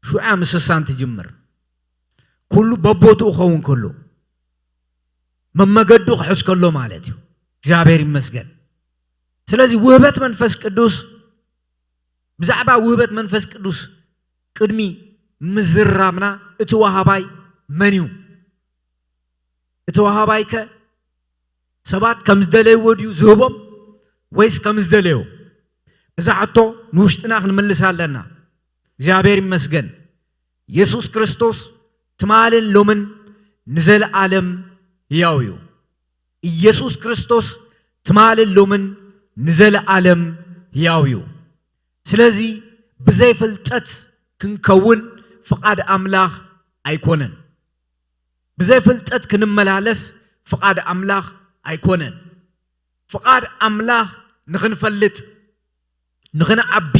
ሽዑ ምስሳን ትጅምር። ኩሉ በቦትኡ ክኸውን ከሎ፣ መመገዱ ክሕዝ ከሎ ማለት እዩ። እግዚኣብሔር ይመስገን። ስለዚ ውህበት መንፈስ ቅዱስ፣ ብዛዕባ ውህበት መንፈስ ቅዱስ ቅድሚ ምዝራብና፣ እቲ ወሃባይ መን እዩ? እቲ ወሃባይከ ሰባት ከም ዝደለይዎ ድዩ ዝህቦም ወይስ ከም ዝደለዮ? እዛ ሕቶ ንውሽጥና ክንምልስ ኣለና። እግዚኣብሔር ይመስገን። የሱስ ክርስቶስ ትማልን ሎምን ንዘለኣለም ህያው እዩ። ኢየሱስ ክርስቶስ ትማልን ሎምን ንዘለኣለም ህያው እዩ። ስለዚ ብዘይ ፍልጠት ክንከውን ፍቓድ ኣምላኽ ኣይኮነን። ብዘይ ፍልጠት ክንመላለስ ፍቓድ ኣምላኽ ኣይኮነን። ፍቓድ ኣምላኽ ንኽንፈልጥ፣ ንኽንዓቢ፣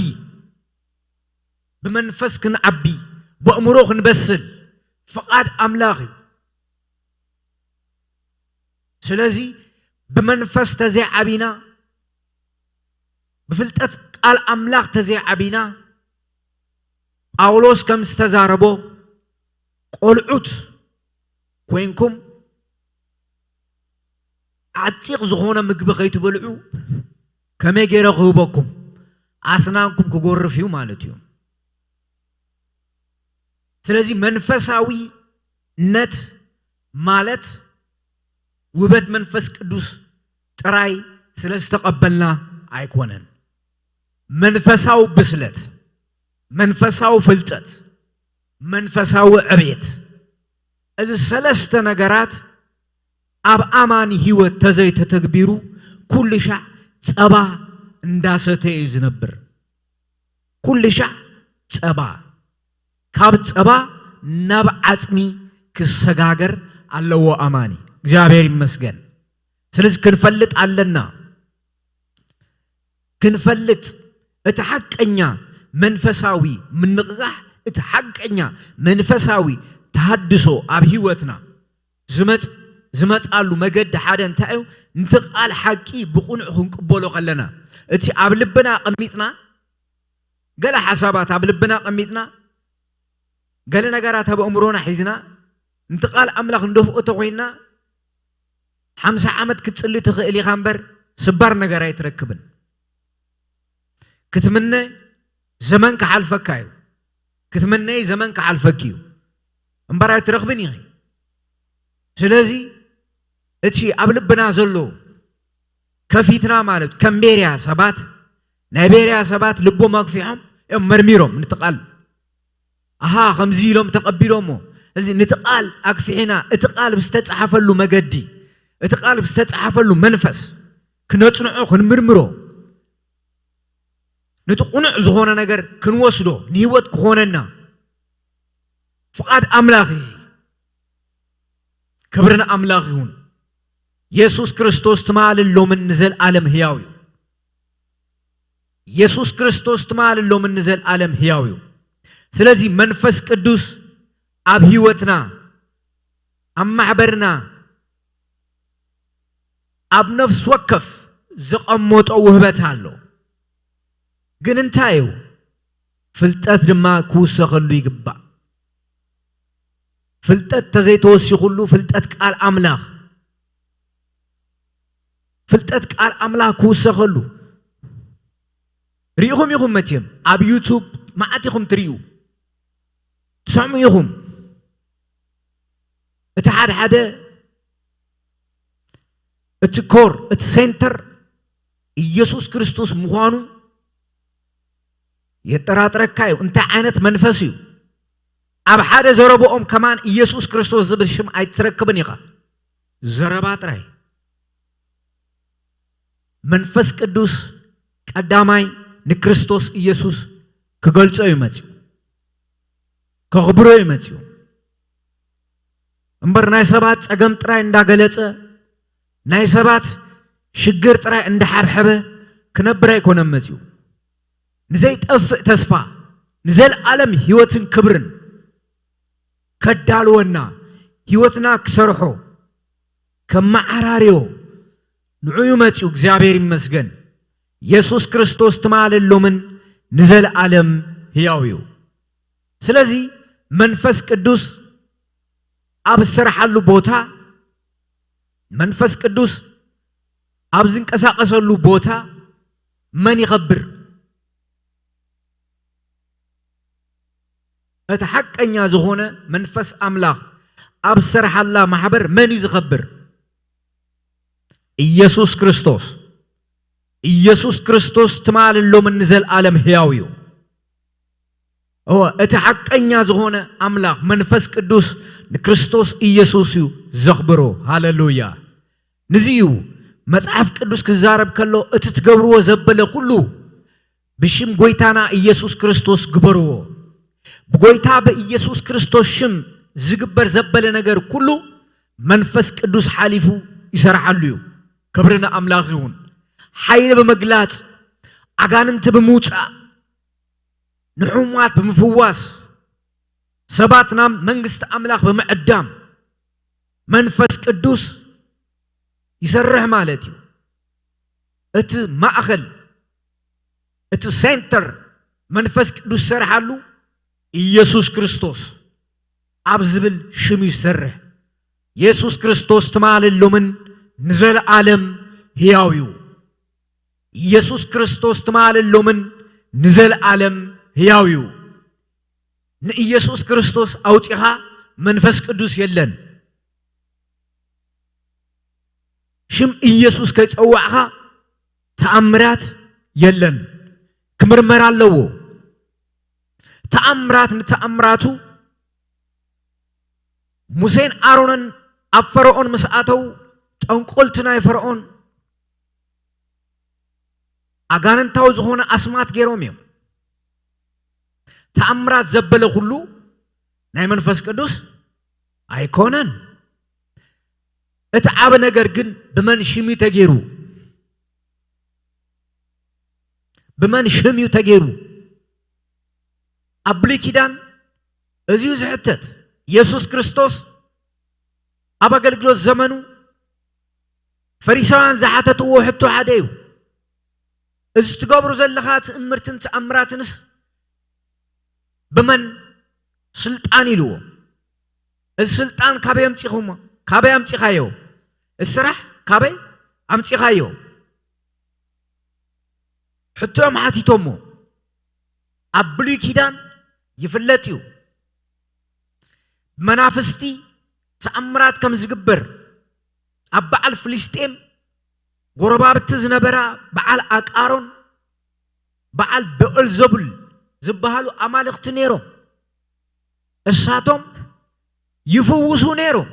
ብመንፈስ ክንዓቢ፣ ብኣእምሮ ክንበስል ፍቓድ ኣምላኽ እዩ። ስለዚ ብመንፈስ ተዘይዓቢና፣ ብፍልጠት ቃል ኣምላኽ ተዘይዓቢና፣ ጳውሎስ ከም ዝተዛረቦ፣ ቆልዑት ኮይንኩም ዓፂቕ ዝኾነ ምግቢ ከይትበልዑ ከመይ ገይረ ክህበኩም? ኣስናንኩም ክጎርፍ እዩ ማለት እዩ። ስለዚ መንፈሳዊነት ማለት ውህበት መንፈስ ቅዱስ ጥራይ ስለ ዝተቐበልና ኣይኮነን። መንፈሳዊ ብስለት፣ መንፈሳዊ ፍልጠት፣ መንፈሳዊ ዕቤት፣ እዚ ሰለስተ ነገራት ኣብ ኣማኒ ህይወት ተዘይተተግቢሩ፣ ኩሉ ሻዕ ጸባ እንዳሰተየ እዩ ዝነብር። ኩሉ ሻዕ ጸባ፣ ካብ ጸባ ናብ ዓጽሚ ክሰጋገር ኣለዎ ኣማኒ። እግዚኣብሔር ይመስገን። ስለዚ ክንፈልጥ ኣለና። ክንፈልጥ፣ እቲ ሓቀኛ መንፈሳዊ ምንቕቓሕ፣ እቲ ሓቀኛ መንፈሳዊ ተሃድሶ ኣብ ህይወትና ዝመጽ-፣ ዝመጻሉ መገዲ ሓደ እንታይ እዩ? ነቲ ቃል ሓቂ ብቕኑዕ ክንቅበሎ ከለና፣ እቲ ኣብ ልብና ኣቐሚጥና፣ ገለ ሓሳባት ኣብ ልብና ኣቐሚጥና፣ ገለ ነገራት ኣብ ኣእምሮና ሒዝና፣ ነቲ ቃል ኣምላኽ እንደፍኦ ተኾይንና፣ ሓምሳ ዓመት ክትጽሊ ትኽእል ኢኻ እምበር፣ ስባር ነገር ኣይትረክብን። ክትምነ ዘመን ክሓልፈካ እዩ። ክትምነይ ዘመን ክሓልፈኪ እዩ። እምበር ኣይትረኽብን ኢኺ። ስለዚ እቲ ኣብ ልብና ዘሎ ከፊትና፣ ማለት ከም ቤርያ ሰባት፣ ናይ ቤርያ ሰባት ልቦም ኣግፊሖም እዮም መርሚሮም ነቲ ቃል። ኣሃ፣ ከምዚ ኢሎም ተቐቢሎሞ። እዚ ነቲ ቃል ኣግፊሕና፣ እቲ ቃል ብዝተጻሓፈሉ መገዲ፣ እቲ ቃል ብዝተጻሓፈሉ መንፈስ ክነጽንዖ፣ ክንምርምሮ፣ ነቲ ቅኑዕ ዝኾነ ነገር ክንወስዶ፣ ንህይወት ክኾነና ፍቓድ ኣምላኽ እዩ። ክብሪ ንኣምላኽ ይኹን። የሱስ ክርስቶስ ትማልን ሎምን ንዘለኣለም ህያው እዩ። የሱስ ክርስቶስ ትማልን ሎምን ንዘለኣለም ህያው እዩ። ስለዚ መንፈስ ቅዱስ ኣብ ህይወትና፣ ኣብ ማሕበርና፣ ኣብ ነፍሲ ወከፍ ዘቐመጦ ውህበት ኣሎ። ግን እንታይ እዩ? ፍልጠት ድማ ክውሰኸሉ ይግባእ። ፍልጠት ተዘይተወሲኹሉ፣ ፍልጠት ቃል ኣምላኽ፣ ፍልጠት ቃል ኣምላኽ ክውሰኸሉ። ርኢኹም ኢኹም መቸም፣ ኣብ ዩቱብ መዓት ኢኹም ትርእዩ፣ ትሰምዑ ኢኹም። እቲ ሓደ ሓደ፣ እቲ ኮር፣ እቲ ሴንተር ኢየሱስ ክርስቶስ ምዃኑ የጠራጥረካ እዩ። እንታይ ዓይነት መንፈስ እዩ? ኣብ ሓደ ዘረብኦም ከማን ኢየሱስ ክርስቶስ ዝብል ሽም ኣይትረክብን ኢኻ። ዘረባ ጥራይ። መንፈስ ቅዱስ ቀዳማይ ንክርስቶስ ኢየሱስ ክገልጾ እዩ መጺኡ፣ ከኽብሮ እዩ መጺኡ። እምበር ናይ ሰባት ጸገም ጥራይ እንዳገለጸ፣ ናይ ሰባት ሽግር ጥራይ እንዳሓብሐበ ክነብር ኣይኮነን መጺኡ። ንዘይጠፍእ ተስፋ፣ ንዘለኣለም ህይወትን ክብርን ከዳልወና፣ ህይወትና ክሰርሖ፣ ከመዓራርዮ፣ ንዑ እዩ መጺኡ። እግዚኣብሔር ይመስገን። የሱስ ክርስቶስ ትማልን ሎምን ንዘለኣለም ህያው እዩ። ስለዚ መንፈስ ቅዱስ ኣብ ዝሰርሓሉ ቦታ፣ መንፈስ ቅዱስ ኣብ ዝንቀሳቐሰሉ ቦታ መን ይኸብር? እቲ ሓቀኛ ዝኾነ መንፈስ ኣምላኽ ኣብ ዝሰርሓላ ማሕበር መን እዩ ዝኸብር? ኢየሱስ ክርስቶስ። ኢየሱስ ክርስቶስ ትማልን ሎምን ንዘለኣለም ህያው እዩ። እወ፣ እቲ ሓቀኛ ዝኾነ ኣምላኽ መንፈስ ቅዱስ ንክርስቶስ ኢየሱስ እዩ ዘኽብሮ። ሃሌሉያ! ንዚ እዩ መጽሓፍ ቅዱስ ክዛረብ ከሎ፣ "እቲ ትገብርዎ ዘበለ ኩሉ ብሽም ጐይታና ኢየሱስ ክርስቶስ ግበርዎ።" ብጐይታ ብኢየሱስ ክርስቶስ ሽም ዝግበር ዘበለ ነገር ኩሉ መንፈስ ቅዱስ ሓሊፉ ይሰርሓሉ እዩ። ክብሪ ንኣምላኽ ይኹን። ሓይሊ ብምግላጽ፣ ኣጋንንቲ ብምውጻእ፣ ንሕሙማት ብምፍዋስ፣ ሰባት ናብ መንግስቲ ኣምላኽ ብምዕዳም መንፈስ ቅዱስ ይሰርሕ ማለት እዩ። እቲ ማእኸል፣ እቲ ሴንተር መንፈስ ቅዱስ ዝሰርሓሉ ኢየሱስ ክርስቶስ ኣብ ዝብል ሽም እዩ ዝሰርሕ። የሱስ ክርስቶስ ትማልን ሎምን ንዘለኣለም ህያው እዩ። ኢየሱስ ክርስቶስ ትማልን ሎምን ንዘለኣለም ህያው እዩ። ንኢየሱስ ክርስቶስ ኣውጺኻ መንፈስ ቅዱስ የለን። ሽም ኢየሱስ ከይጸዋዕኻ ተኣምራት የለን። ክምርመር ኣለዎ። ተኣምራት ንተኣምራቱ፣ ሙሴን ኣሮንን ኣብ ፈርዖን ምስ ኣተዉ፣ ጠንቆልቲ ናይ ፈርዖን ኣጋንንታዊ ዝኾነ ኣስማት ገይሮም እዮም። ተኣምራት ዘበለ ኩሉ ናይ መንፈስ ቅዱስ ኣይኮነን። እቲ ዓቢ ነገር ግን ብመን ሽም እዩ ተገይሩ? ብመን ሽም እዩ ተገይሩ? ኣብ ብሉይ ኪዳን እዚ እዩ ዝሕተት። የሱስ ክርስቶስ ኣብ ኣገልግሎት ዘመኑ ፈሪሳውያን ዝሓተትዎ ሕቶ ሓደ እዩ። "እዚ ትገብሩ ዘለኻ ትእምርትን ተኣምራትንስ ብመን ስልጣን?" ኢልዎ። "እዚ ስልጣን ካበይ ኣምጺኹሞ? ካበይ ኣምጺኻዮ? እዚ ስራሕ ካበይ ኣምጺኻዮ?" ሕቶኦም ሓቲቶሞ። ኣብ ብሉይ ኪዳን ይፍለጥ እዩ። መናፍስቲ ተኣምራት ከም ዝግበር፣ ኣብ በዓል ፍልስጤም ጎረባብቲ ዝነበራ በዓል ኣቃሮን፣ በዓል ብኤልዘቡል ዝበሃሉ ኣማልኽቲ ነይሮም። እሳቶም ይፍውሱ ነይሮም።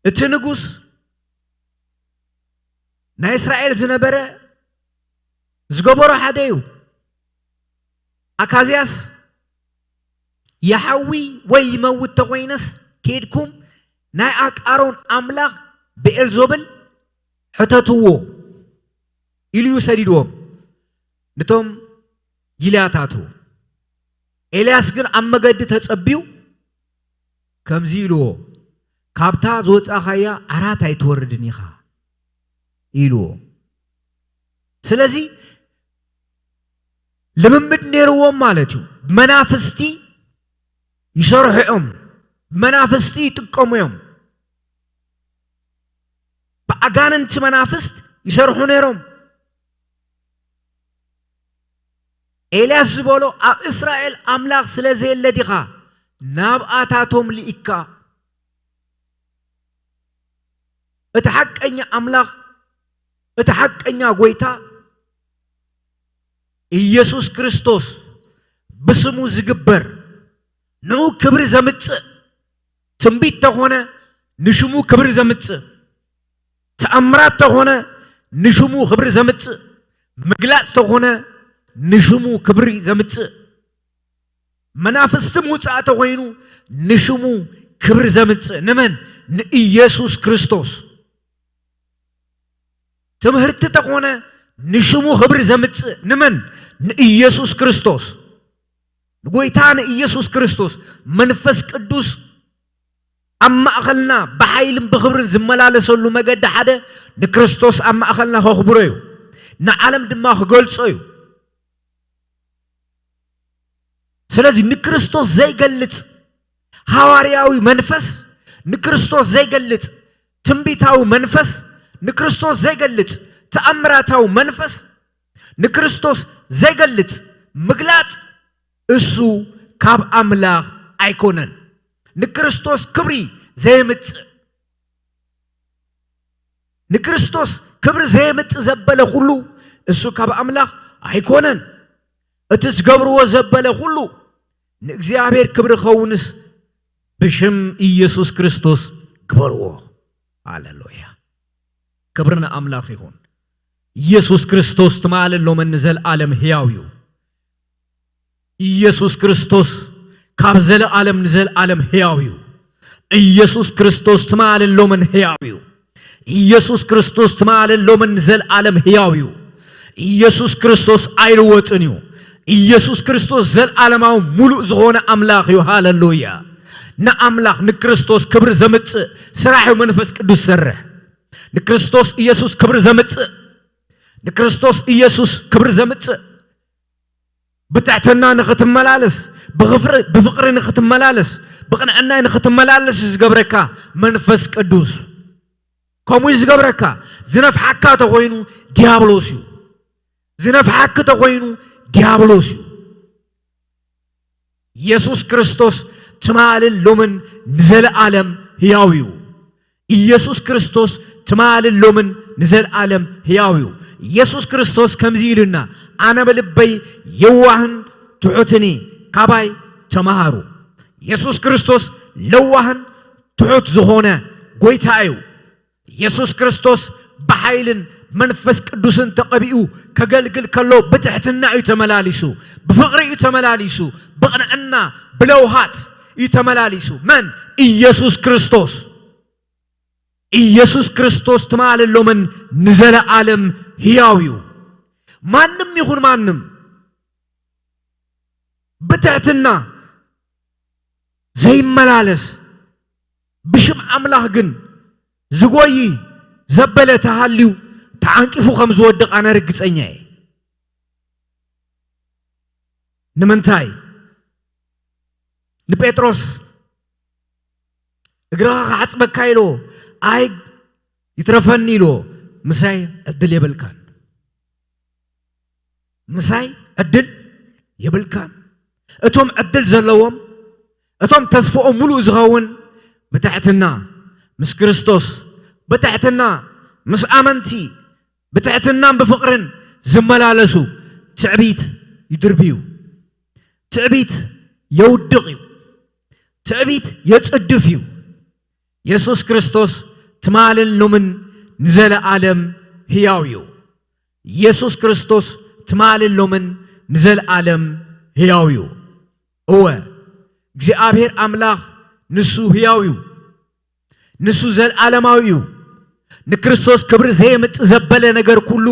እቲ ንጉስ ናይ እስራኤል ዝነበረ ዝገበሮ ሓደ እዩ። ኣካዝያስ ይሓዊ ወይ ይመውት ተኾይነስ፣ ኬድኩም ናይ ኣቃሮን ኣምላኽ ብኤልዞብል ሕተትዎ ኢሉ እዩ ሰዲድዎም። ነቶም ጊልያታቱ። ኤልያስ ግን ኣብ መገዲ ተጸቢዩ ከምዚ ኢልዎ፣ "ካብታ ዝወጻኻያ ዓራት ኣይትወርድን ኢኻ" ኢልዎ። ስለዚ ልምምድ ነይርዎም ማለት እዩ። መናፍስቲ ይሰርሑ እዮም፣ መናፍስቲ ይጥቀሙ እዮም። ብኣጋንንቲ መናፍስት ይሰርሑ ነይሮም። ኤልያስ ዝበሎ፣ "ኣብ እስራኤል ኣምላኽ ስለ ዘየለ ዲኻ ናብኣታቶም ልኢካ?" እቲ ሓቀኛ ኣምላኽ፣ እቲ ሓቀኛ ጎይታ ኢየሱስ ክርስቶስ፣ ብስሙ ዝግበር ንዑ ክብሪ ዘምጽእ፣ ትንቢት ተኾነ ንሽሙ ክብሪ ዘምጽእ፣ ተኣምራት ተኾነ ንሽሙ ክብሪ ዘምጽእ፣ ምግላጽ ተኾነ ንሽሙ ክብሪ ዘምጽእ፣ መናፍስቲ ምውጻእ ተኾይኑ ንሽሙ ክብሪ ዘምጽእ፣ ንመን? ንኢየሱስ ክርስቶስ። ትምህርቲ ተኾነ ንሽሙ ክብሪ ዘምጽእ፣ ንመን? ንኢየሱስ ክርስቶስ። ንጎይታ ንኢየሱስ ክርስቶስ። መንፈስ ቅዱስ ኣብ ማእኸልና ብሓይልን ብኽብርን ዝመላለሰሉ መገዲ ሓደ፣ ንክርስቶስ ኣብ ማእኸልና ከኽብሮ እዩ፣ ንዓለም ድማ ክገልጾ እዩ። ስለዚ ንክርስቶስ ዘይገልጽ ሃዋርያዊ መንፈስ፣ ንክርስቶስ ዘይገልጽ ትንቢታዊ መንፈስ፣ ንክርስቶስ ዘይገልጽ ተኣምራታዊ መንፈስ፣ ንክርስቶስ ዘይገልጽ ምግላጽ፣ እሱ ካብ ኣምላኽ ኣይኮነን። ንክርስቶስ ክብሪ ዘየምጽእ፣ ንክርስቶስ ክብሪ ዘየምጽእ ዘበለ ኩሉ፣ እሱ ካብ ኣምላኽ ኣይኮነን። እቲ ዝገብርዎ ዘበለ ኩሉ፣ ንእግዚኣብሔር ክብሪ ኸውንስ ብሽም ኢየሱስ ክርስቶስ ግበርዎ። ሃሌሉያ። ክብሪ ንኣምላኽ ይኹን። ኢየሱስ ክርስቶስ ትማልን ሎምን ንዘለኣለም ሕያው እዩ። ኢየሱስ ክርስቶስ ካብ ዘለኣለም ንዘለኣለም ሕያው እዩ። ኢየሱስ ክርስቶስ ትማልን ሎምን ሕያው እዩ። ኢየሱስ ክርስቶስ ትማልን ሎምን ንዘለኣለም ሕያው እዩ። ኢየሱስ ክርስቶስ ኣይልወጥን እዩ። ኢየሱስ ክርስቶስ ዘለኣለማዊ፣ ሙሉእ ዝኾነ ኣምላኽ እዩ። ሃሌሉያ። ንኣምላኽ፣ ንክርስቶስ ክብሪ ዘምጽእ ስራሕ እዩ መንፈስ ቅዱስ ዝሰርሕ። ንክርስቶስ ኢየሱስ ክብሪ ዘምጽእ፣ ንክርስቶስ ኢየሱስ ክብሪ ዘምጽእ፣ ብትሕትና ንኽትመላለስ፣ ብኽፍሪ-፣ ብፍቕሪ ንኽትመላለስ፣ ብቕንዕና ንኽትመላለስ እዩ ዝገብረካ መንፈስ ቅዱስ። ከምኡ እዩ ዝገብረካ። ዝነፍሓካ ተኾይኑ ዲያብሎስ እዩ። ዝነፍሓኪ ተኾይኑ ዲያብሎስ እዩ። ኢየሱስ ክርስቶስ ትማልን ሎምን ንዘለኣለም ሕያው እዩ። ኢየሱስ ክርስቶስ ትማልን ሎምን ንዘለኣለም ሕያው እዩ። ኢየሱስ ክርስቶስ ከምዚ ኢሉና፣ "ኣነ ብልበይ የዋህን ትሑትን እየ፣ ካባይ ተማሃሩ።" ኢየሱስ ክርስቶስ ለዋህን ትሑት ዝኾነ ጎይታ እዩ። ኢየሱስ ክርስቶስ ብሓይልን መንፈስ ቅዱስን ተቐቢኡ ከገልግል ከሎ ብትሕትና እዩ ተመላሊሱ፣ ብፍቕሪ እዩ ተመላሊሱ፣ ብቕንዕና፣ ብለውሃት እዩ ተመላሊሱ። መን? ኢየሱስ ክርስቶስ። ኢየሱስ ክርስቶስ ትማልን ሎምን ንዘለኣለም ሕያው እዩ። ማንም ይኹን ማንም ብትሕትና ዘይመላለስ፣ ብሽም ኣምላኽ ግን ዝጎይ ዘበለ ተሃልዩ ተዓንቂፉ ከም ዝወድቕ ኣነ ርግጸኛ እየ። ንምንታይ? ንጴጥሮስ፣ "እግርኻ ክሓጽበካ" ኢልዎ፣ "ኣይ ይትረፈኒ" ኢልዎ፣ "ምሳይ ዕድል የብልካን፣ ምሳይ ዕድል የብልካን።" እቶም ዕድል ዘለዎም፣ እቶም ተስፍኦም ሙሉእ ዝኸውን ብትሕትና ምስ ክርስቶስ፣ ብትሕትና ምስ ኣመንቲ፣ ብትሕትናን ብፍቕርን ዝመላለሱ ትዕቢት ይድርብዩ። ትዕቢት የውድቕ እዩ። ትዕቢት የጽድፍ እዩ። የሱስ ክርስቶስ ትማልን ሎምን ንዘለኣለም ህያው እዩ። የሱስ ክርስቶስ ትማልን ሎምን ንዘለኣለም ህያው እዩ። እወ፣ እግዚኣብሔር ኣምላኽ ንሱ ህያው እዩ። ንሱ ዘለኣለማዊ እዩ። ንክርስቶስ ክብሪ ዘየምጽእ ዘበለ ነገር ኩሉ፣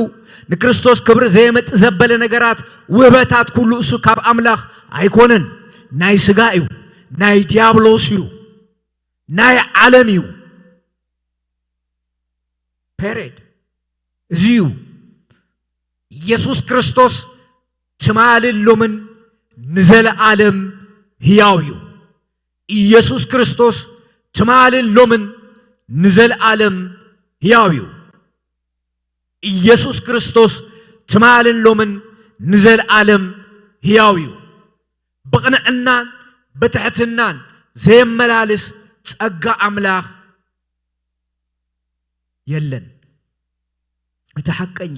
ንክርስቶስ ክብሪ ዘየምጽእ ዘበለ ነገራት፣ ውህበታት ኩሉ እሱ ካብ ኣምላኽ ኣይኮነን። ናይ ስጋ እዩ፣ ናይ ዲያብሎስ እዩ፣ ናይ ዓለም እዩ። ፔሬድ። እዚ እዩ። ኢየሱስ ክርስቶስ ትማልን ሎምን ንዘለኣለም ህያው እዩ። ኢየሱስ ክርስቶስ ትማልን ሎምን ንዘለኣለም ህያው እዩ። ኢየሱስ ክርስቶስ ትማልን ሎምን ንዘለኣለም ህያው እዩ። ብቕንዕናን ብትሕትናን ዘየመላልስ ጸጋ ኣምላኽ የለን። እቲ ሓቀኛ፣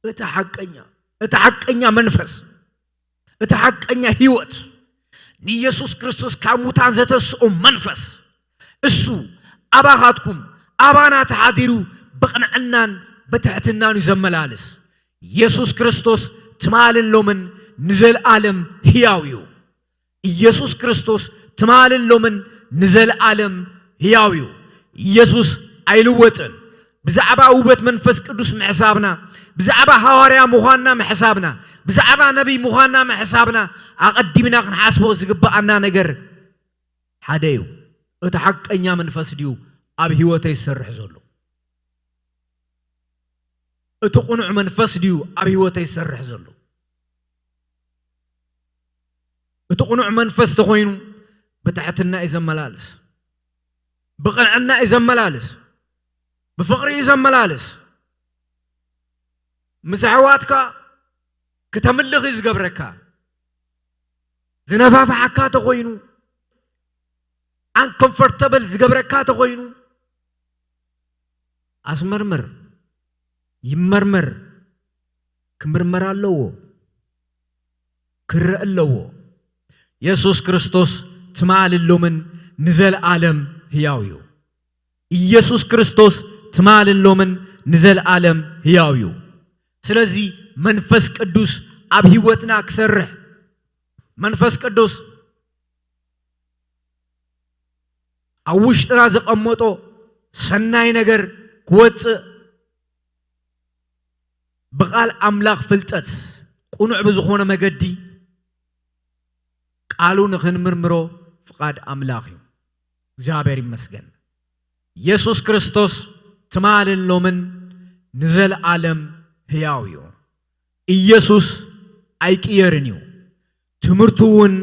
እቲ ሓቀኛ፣ እቲ ሓቀኛ መንፈስ፣ እቲ ሓቀኛ ህይወት፣ ንኢየሱስ ክርስቶስ ካብ ሙታን ዘተስኦ መንፈስ፣ እሱ ኣባኻትኩም፣ ኣባና ተሓዲሩ ብቕንዕናን ብትሕትናን እዩ ዘመላልስ። ኢየሱስ ክርስቶስ ትማልን ሎምን ንዘለኣለም ህያው እዩ። ኢየሱስ ክርስቶስ ትማልን ሎምን ንዘለኣለም ህያው እዩ። ኢየሱስ ኣይልወጥን። ብዛዕባ ውበት መንፈስ ቅዱስ ምሕሳብና፣ ብዛዕባ ሃዋርያ ምዃንና ምሕሳብና፣ ብዛዕባ ነቢይ ምዃንና ምሕሳብና፣ ኣቐዲምና ክንሓስቦ ዝግብኣና ነገር ሓደ እዩ። እቲ ሓቀኛ መንፈስ ድዩ ኣብ ህይወተይ ዝሰርሕ ዘሎ? እቲ ቅኑዕ መንፈስ ድዩ ኣብ ህይወተይ ዝሰርሕ ዘሎ? እቲ ቅኑዕ መንፈስ ተኾይኑ፣ ብትሕትና እዩ ዘመላልስ፣ ብቕንዕና እዩ ዘመላልስ፣ ብፍቕሪ እዩ ዘመላልስ። ምስ ኣሕዋትካ ክተምልኽ እዩ ዝገብረካ። ዝነፋፍሓካ ተኾይኑ፣ ኣንኮምፈርተብል ዝገብረካ ተኾይኑ፣ ኣስመርምር፣ ይመርመር፣ ክምርመር ኣለዎ፣ ክረአ ኣለዎ። የሱስ ክርስቶስ ትማልን ሎምን ንዘለኣለም ህያው እዩ። ኢየሱስ ክርስቶስ ትማልን ሎምን ንዘለኣለም ህያው እዩ። ስለዚ መንፈስ ቅዱስ ኣብ ህይወትና ክሰርሕ፣ መንፈስ ቅዱስ ኣብ ውሽጥና ዘቐመጦ ሰናይ ነገር ክወጽእ ብቓል ኣምላኽ ፍልጠት ቅኑዕ ብዝኾነ መገዲ ቃሉ ንኽንምርምሮ ፍቓድ ኣምላኽ እዩ። እግዚኣብሔር ይመስገን። የሱስ ክርስቶስ ትማልን ሎምን ንዘለኣለም ህያው እዩ። ኢየሱስ ኣይቅየርን እዩ። ትምህርቱ እውን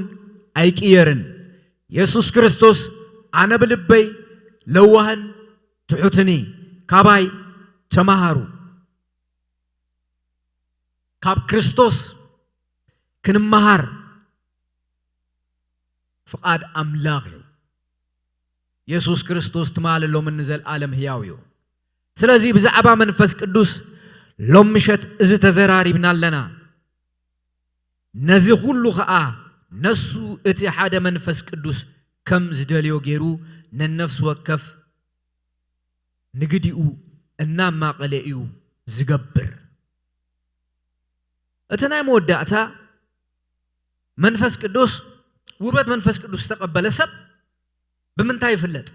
ኣይቅየርን። የሱስ ክርስቶስ ኣነ ብልበይ ለዋህን ትሑትን እየ፣ ካባይ ተማሃሩ። ካብ ክርስቶስ ክንመሃር ፍቓድ ኣምላኽ እዩ። የሱስ ክርስቶስ ትማሊ ሎምን ንዘለኣለም ህያው እዩ። ስለዚ ብዛዕባ መንፈስ ቅዱስ ሎም ምሸት እዚ ተዘራሪብና ኣለና። ነዚ ኩሉ ኸኣ ነሱ እቲ ሓደ መንፈስ ቅዱስ ከም ዝደልዮ ገይሩ ነነፍሲ ወከፍ ንግዲኡ እናማቐለ እዩ ዝገብር። እቲ ናይ መወዳእታ መንፈስ ቅዱስ፣ ውበት መንፈስ ቅዱስ ዝተቐበለ ሰብ ብምንታይ ይፍለጥ?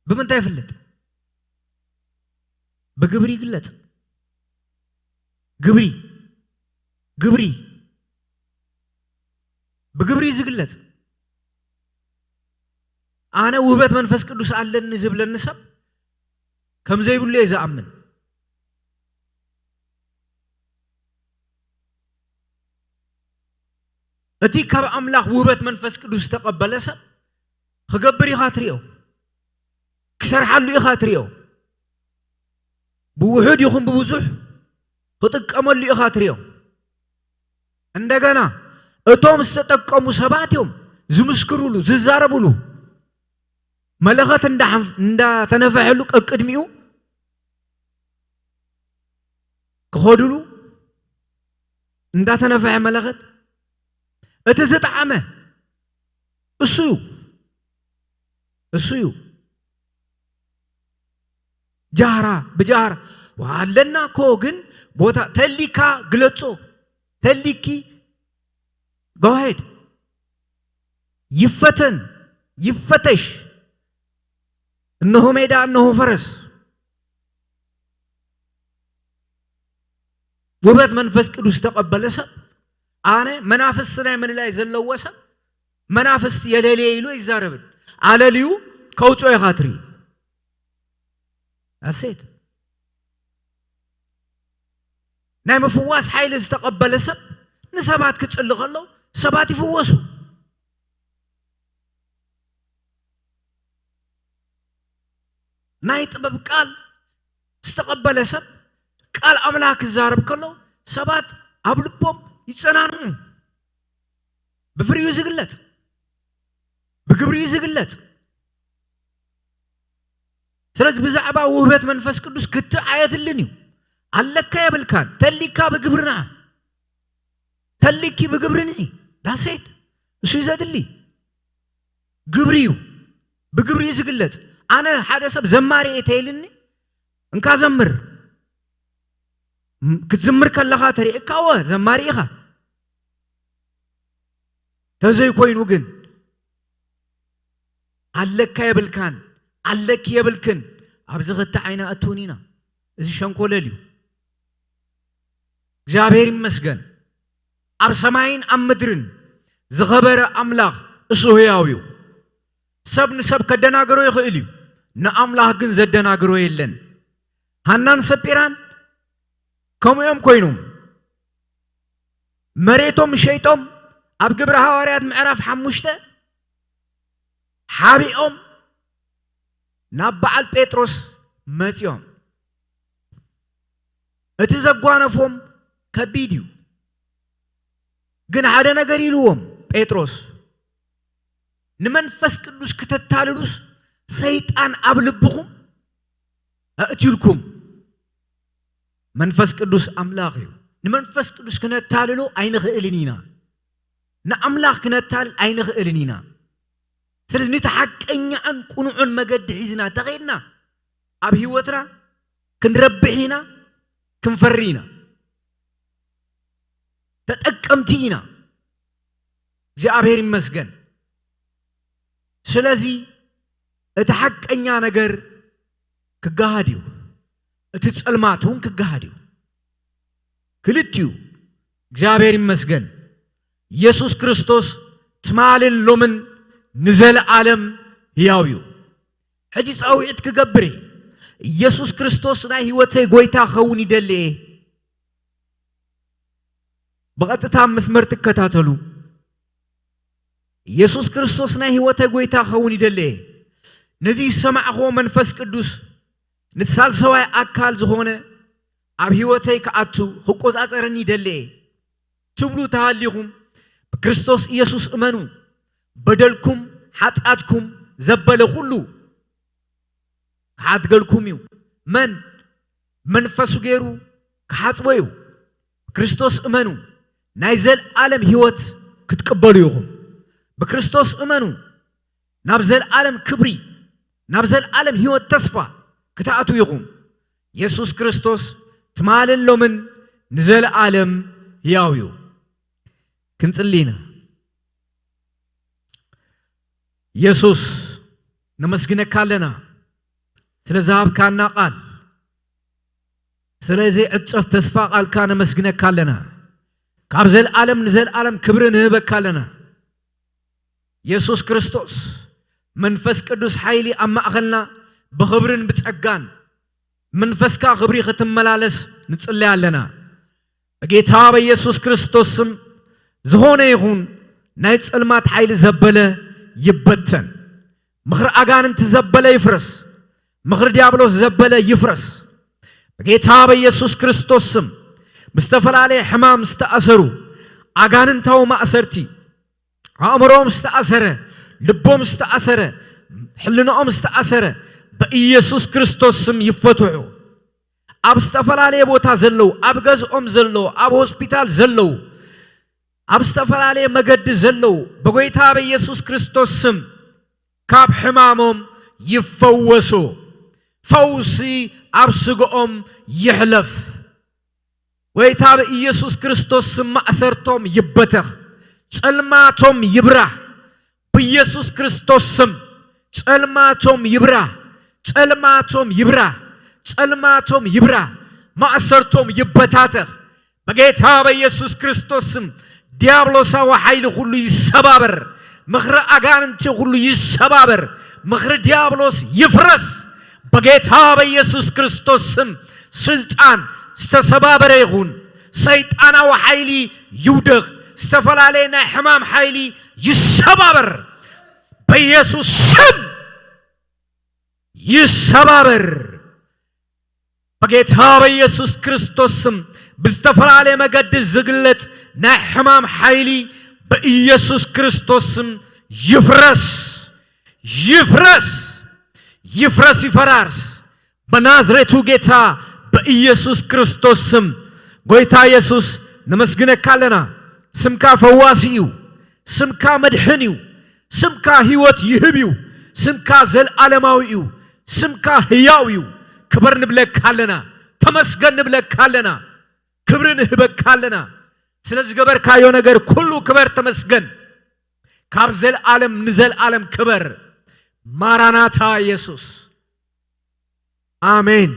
ብምንታይ ይፍለጥ? ብግብሪ ይግለጽ። ግብሪ፣ ግብሪ፣ ብግብሪ እዩ ዝግለጽ። ኣነ ውህበት መንፈስ ቅዱስ ኣለኒ ዝብለኒ ሰብ ከም ዘይብሉ እየ ዝኣምን። እቲ ካብ ኣምላኽ ውህበት መንፈስ ቅዱስ ዝተቐበለ ሰብ ክገብር ኢኻ ትሪኦ፣ ክሰርሓሉ ኢኻ ትሪኦ። ብውሑድ ይኹን ብብዙሕ ክጥቀመሉ ኢኻ ትሪኦ። እንደገና እቶም ዝተጠቀሙ ሰባት እዮም ዝምስክሩሉ፣ ዝዛረቡሉ። መለኸት እንዳ-፣ እንዳተነፈሐሉ ቀቅድሚኡ ክኸዱሉ እንዳተነፍሐ መለኸት፣ እቲ ዝጠዓመ እሱ እዩ። እሱ እዩ። ጃህራ ብጃህራ ኣለና እኮ፣ ግን ቦታ ተሊካ ግለጾ። ተሊኪ፣ go ahead። ይፈተን ይፈተሽ። እነሆ ሜዳ፣ እነሆ ፈረስ። ውህበት መንፈስ ቅዱስ ዝተቐበለ ሰብ፣ ኣነ መናፍስቲ ናይ ምልላይ ዘለዎ ሰብ፣ መናፍስቲ የለልየ ኢሉ ኣይዛረብን። ኣለልዩ ከውፅኦ ኢኻ ትርኢ። ኣሴት ናይ ምፍዋስ ሓይሊ ዝተቐበለ ሰብ ንሰባት ክጽሊ ከሎ ሰባት ይፍወሱ። ናይ ጥበብ ቃል ዝተቐበለ ሰብ ቃል ኣምላኽ ክዛረብ ከሎ ሰባት ኣብ ልቦም ይጸናንዑ። ብፍሪኡ ዝግለጽ፣ ብግብሪኡ ዝግለጽ። ስለዚ ብዛዕባ ውህበት መንፈስ ቅዱስ ክትዕ ኣየድልን እዩ። ኣለካ የብልካን፣ ተሊካ ብግብርና፣ ተሊኪ ብግብርኒ። ዳሴት እሱ እዩ ዘድሊ። ግብሪ እዩ፣ ብግብሪ እዩ ዝግለጽ። ኣነ ሓደ ሰብ ዘማሪ እየ ተይልኒ፣ እንካ ዘምር። ም-፣ ክትዝምር ከለኻ ተሪእካ፣ ወ፣ ዘማሪ ኢኻ። ተዘይኮይኑ ግን ኣለካ የብልካን፣ ኣለኪ የብልክን፣ ኣብዚ ክልተ ዓይና ኣትውን ኢና። እዚ ሸንኮለል እዩ። እግዚኣብሔር ይመስገን። ኣብ ሰማይን ኣብ ምድርን ዝኸበረ ኣምላኽ እሱ ህያው እዩ። ሰብ ንሰብ ከደናግሮ ይኽእል እዩ፣ ንኣምላኽ ግን ዘደናግሮ የለን። ሃናን ሰጲራን ከምኡ እዮም ኮይኖም። መሬቶም ሸይጦም ኣብ ግብረ ሃዋርያት ምዕራፍ ሓሙሽተ ሓቢኦም ናብ በዓል ጴጥሮስ መጺኦም። እቲ ዘጓነፎም ከቢድ እዩ። ግን ሓደ ነገር ኢልዎም ጴጥሮስ፣ ንመንፈስ ቅዱስ ክተታልሉስ ሰይጣን ኣብ ልብኹም ኣእትዩልኩም። መንፈስ ቅዱስ ኣምላኽ እዩ። ንመንፈስ ቅዱስ ክነታልሎ ኣይንኽእልን ኢና። ንኣምላኽ ክነታልል ኣይንኽእልን ኢና። ስለዚ ነቲ ሓቀኛን ቅኑዕን መገዲ ሒዝና ተኸይድና ኣብ ህይወትና ክንረብሕ ኢና፣ ክንፈሪ ኢና። ተጠቀምቲ ኢና። እግዚኣብሔር ይመስገን። ስለዚ እቲ ሓቀኛ ነገር ክገሃድ እዩ፣ እቲ ጸልማት እውን ክገሃድ እዩ። ክልቲኡ። እግዚኣብሔር ይመስገን። ኢየሱስ ክርስቶስ ትማልን ሎምን ንዘለዓለም ህያው እዩ። ሕጂ ጻውዒት ክገብር እየ። ኢየሱስ ክርስቶስ ናይ ህይወተይ ጎይታ ክኸውን ይደሊ እየ። ብቐጥታ መስመር ትከታተሉ። ኢየሱስ ክርስቶስ ናይ ህይወተይ ጎይታ ክኸውን ይደሊ እየ። ነዚ ዝሰማዕኽዎ መንፈስ ቅዱስ ነቲ ሳልሰዋይ ኣካል ዝኾነ ኣብ ህይወተይ ክኣቱ ክቆጻጸረኒ ይደሊ እየ ትብሉ ተሃሊኹም፣ ብክርስቶስ ኢየሱስ እመኑ። በደልኩም ሓጢኣትኩም ዘበለ ኩሉ ክሓድገልኩም እዩ። መን? መንፈሱ ገይሩ ክሓጽቦ እዩ። ብክርስቶስ እመኑ፣ ናይ ዘልኣለም ህይወት ክትቅበሉ ኢኹም። ብክርስቶስ እመኑ፣ ናብ ዘልኣለም ክብሪ፣ ናብ ዘልኣለም ህይወት ተስፋ ክትኣትዉ ኢኹም። የሱስ ክርስቶስ ትማልን ሎምን ንዘልኣለም ህያው እዩ። ክንጽሊ ኢና። የሱስ፣ ነመስግነካ ኣለና ስለ ዝሃብካና ቃል፣ ስለ ዘይዕጸፍ ተስፋ ቃልካ ነመስግነካ ኣለና። ካብ ዘልኣለም ንዘልኣለም ክብሪ ንህበካ ኣለና። የሱስ ክርስቶስ፣ መንፈስ ቅዱስ ሓይሊ ኣብ ማእኸልና ብኽብርን ብጸጋን መንፈስካ ክብሪ ክትመላለስ ንጽለይ ኣለና። ብጌታ በኢየሱስ ክርስቶስ ስም ዝኾነ ይኹን ናይ ጸልማት ሓይሊ ዘበለ ይበተን። ምኽሪ ኣጋንንቲ ዘበለ ይፍረስ። ምኽሪ ዲያብሎስ ዘበለ ይፍረስ። ብጌታ በኢየሱስ ክርስቶስ ስም፣ ብዝተፈላለየ ሕማም ዝተኣሰሩ ኣጋንንታዊ ማእሰርቲ፣ ኣእምሮኦም ዝተኣሰረ፣ ልቦም ዝተኣሰረ፣ ሕልናኦም ዝተኣሰረ፣ በኢየሱስ ክርስቶስ ስም ይፈትሑ። ኣብ ዝተፈላለየ ቦታ ዘለዉ፣ ኣብ ገዝኦም ዘለዉ፣ ኣብ ሆስፒታል ዘለዉ፣ ኣብ ዝተፈላለየ መገዲ ዘለዉ፣ ብጎይታ በኢየሱስ ክርስቶስ ስም ካብ ሕማሞም ይፈወሱ። ፈውሲ ኣብ ስግኦም ይሕለፍ። ጎይታ በኢየሱስ ክርስቶስ ስም ማእሰርቶም ይበተኽ፣ ጸልማቶም ይብራህ። ብኢየሱስ ክርስቶስ ስም ጸልማቶም ይብራህ፣ ጸልማቶም ይብራህ፣ ጸልማቶም ይብራህ። ማእሰርቶም ይበታተኽ። በጌታ በኢየሱስ ክርስቶስ ስም ዲያብሎሳዊ ሓይሊ ኩሉ ይሰባበር። ምኽሪ ኣጋንንቲ ኩሉ ይሰባበር። ምኽሪ ዲያብሎስ ይፍረስ። በጌታ በኢየሱስ ክርስቶስ ስም ስልጣን ዝተሰባበረ ይኹን። ሰይጣናዊ ሓይሊ ይውደቕ። ዝተፈላለየ ናይ ሕማም ሓይሊ ይሰባበር። በኢየሱስ ስም ይሰባበር። በጌታ በኢየሱስ ክርስቶስ ስም ብዝተፈላለየ መገዲ ዝግለጽ ናይ ሕማም ሓይሊ በኢየሱስ ክርስቶስ ስም ይፍረስ፣ ይፍረስ፣ ይፍረስ፣ ይፈራርስ። በናዝሬቱ ጌታ በኢየሱስ ክርስቶስ ስም። ጎይታ ኢየሱስ፣ ነመስግነካ ኣለና። ስምካ ፈዋሲ እዩ። ስምካ መድሕን እዩ። ስምካ ህይወት ይህብ እዩ። ስምካ ዘልዓለማዊ እዩ። ስምካ ህያው እዩ። ክብር ንብለካ ኣለና። ተመስገን ንብለካ ኣለና። ክብሪ ንህበካ ኣለና። ስለ ዝገበርካዮ ነገር ኩሉ ክበር ተመስገን። ካብ ዘልዓለም ንዘልዓለም ክበር። ማራናታ ኢየሱስ። ኣሜን።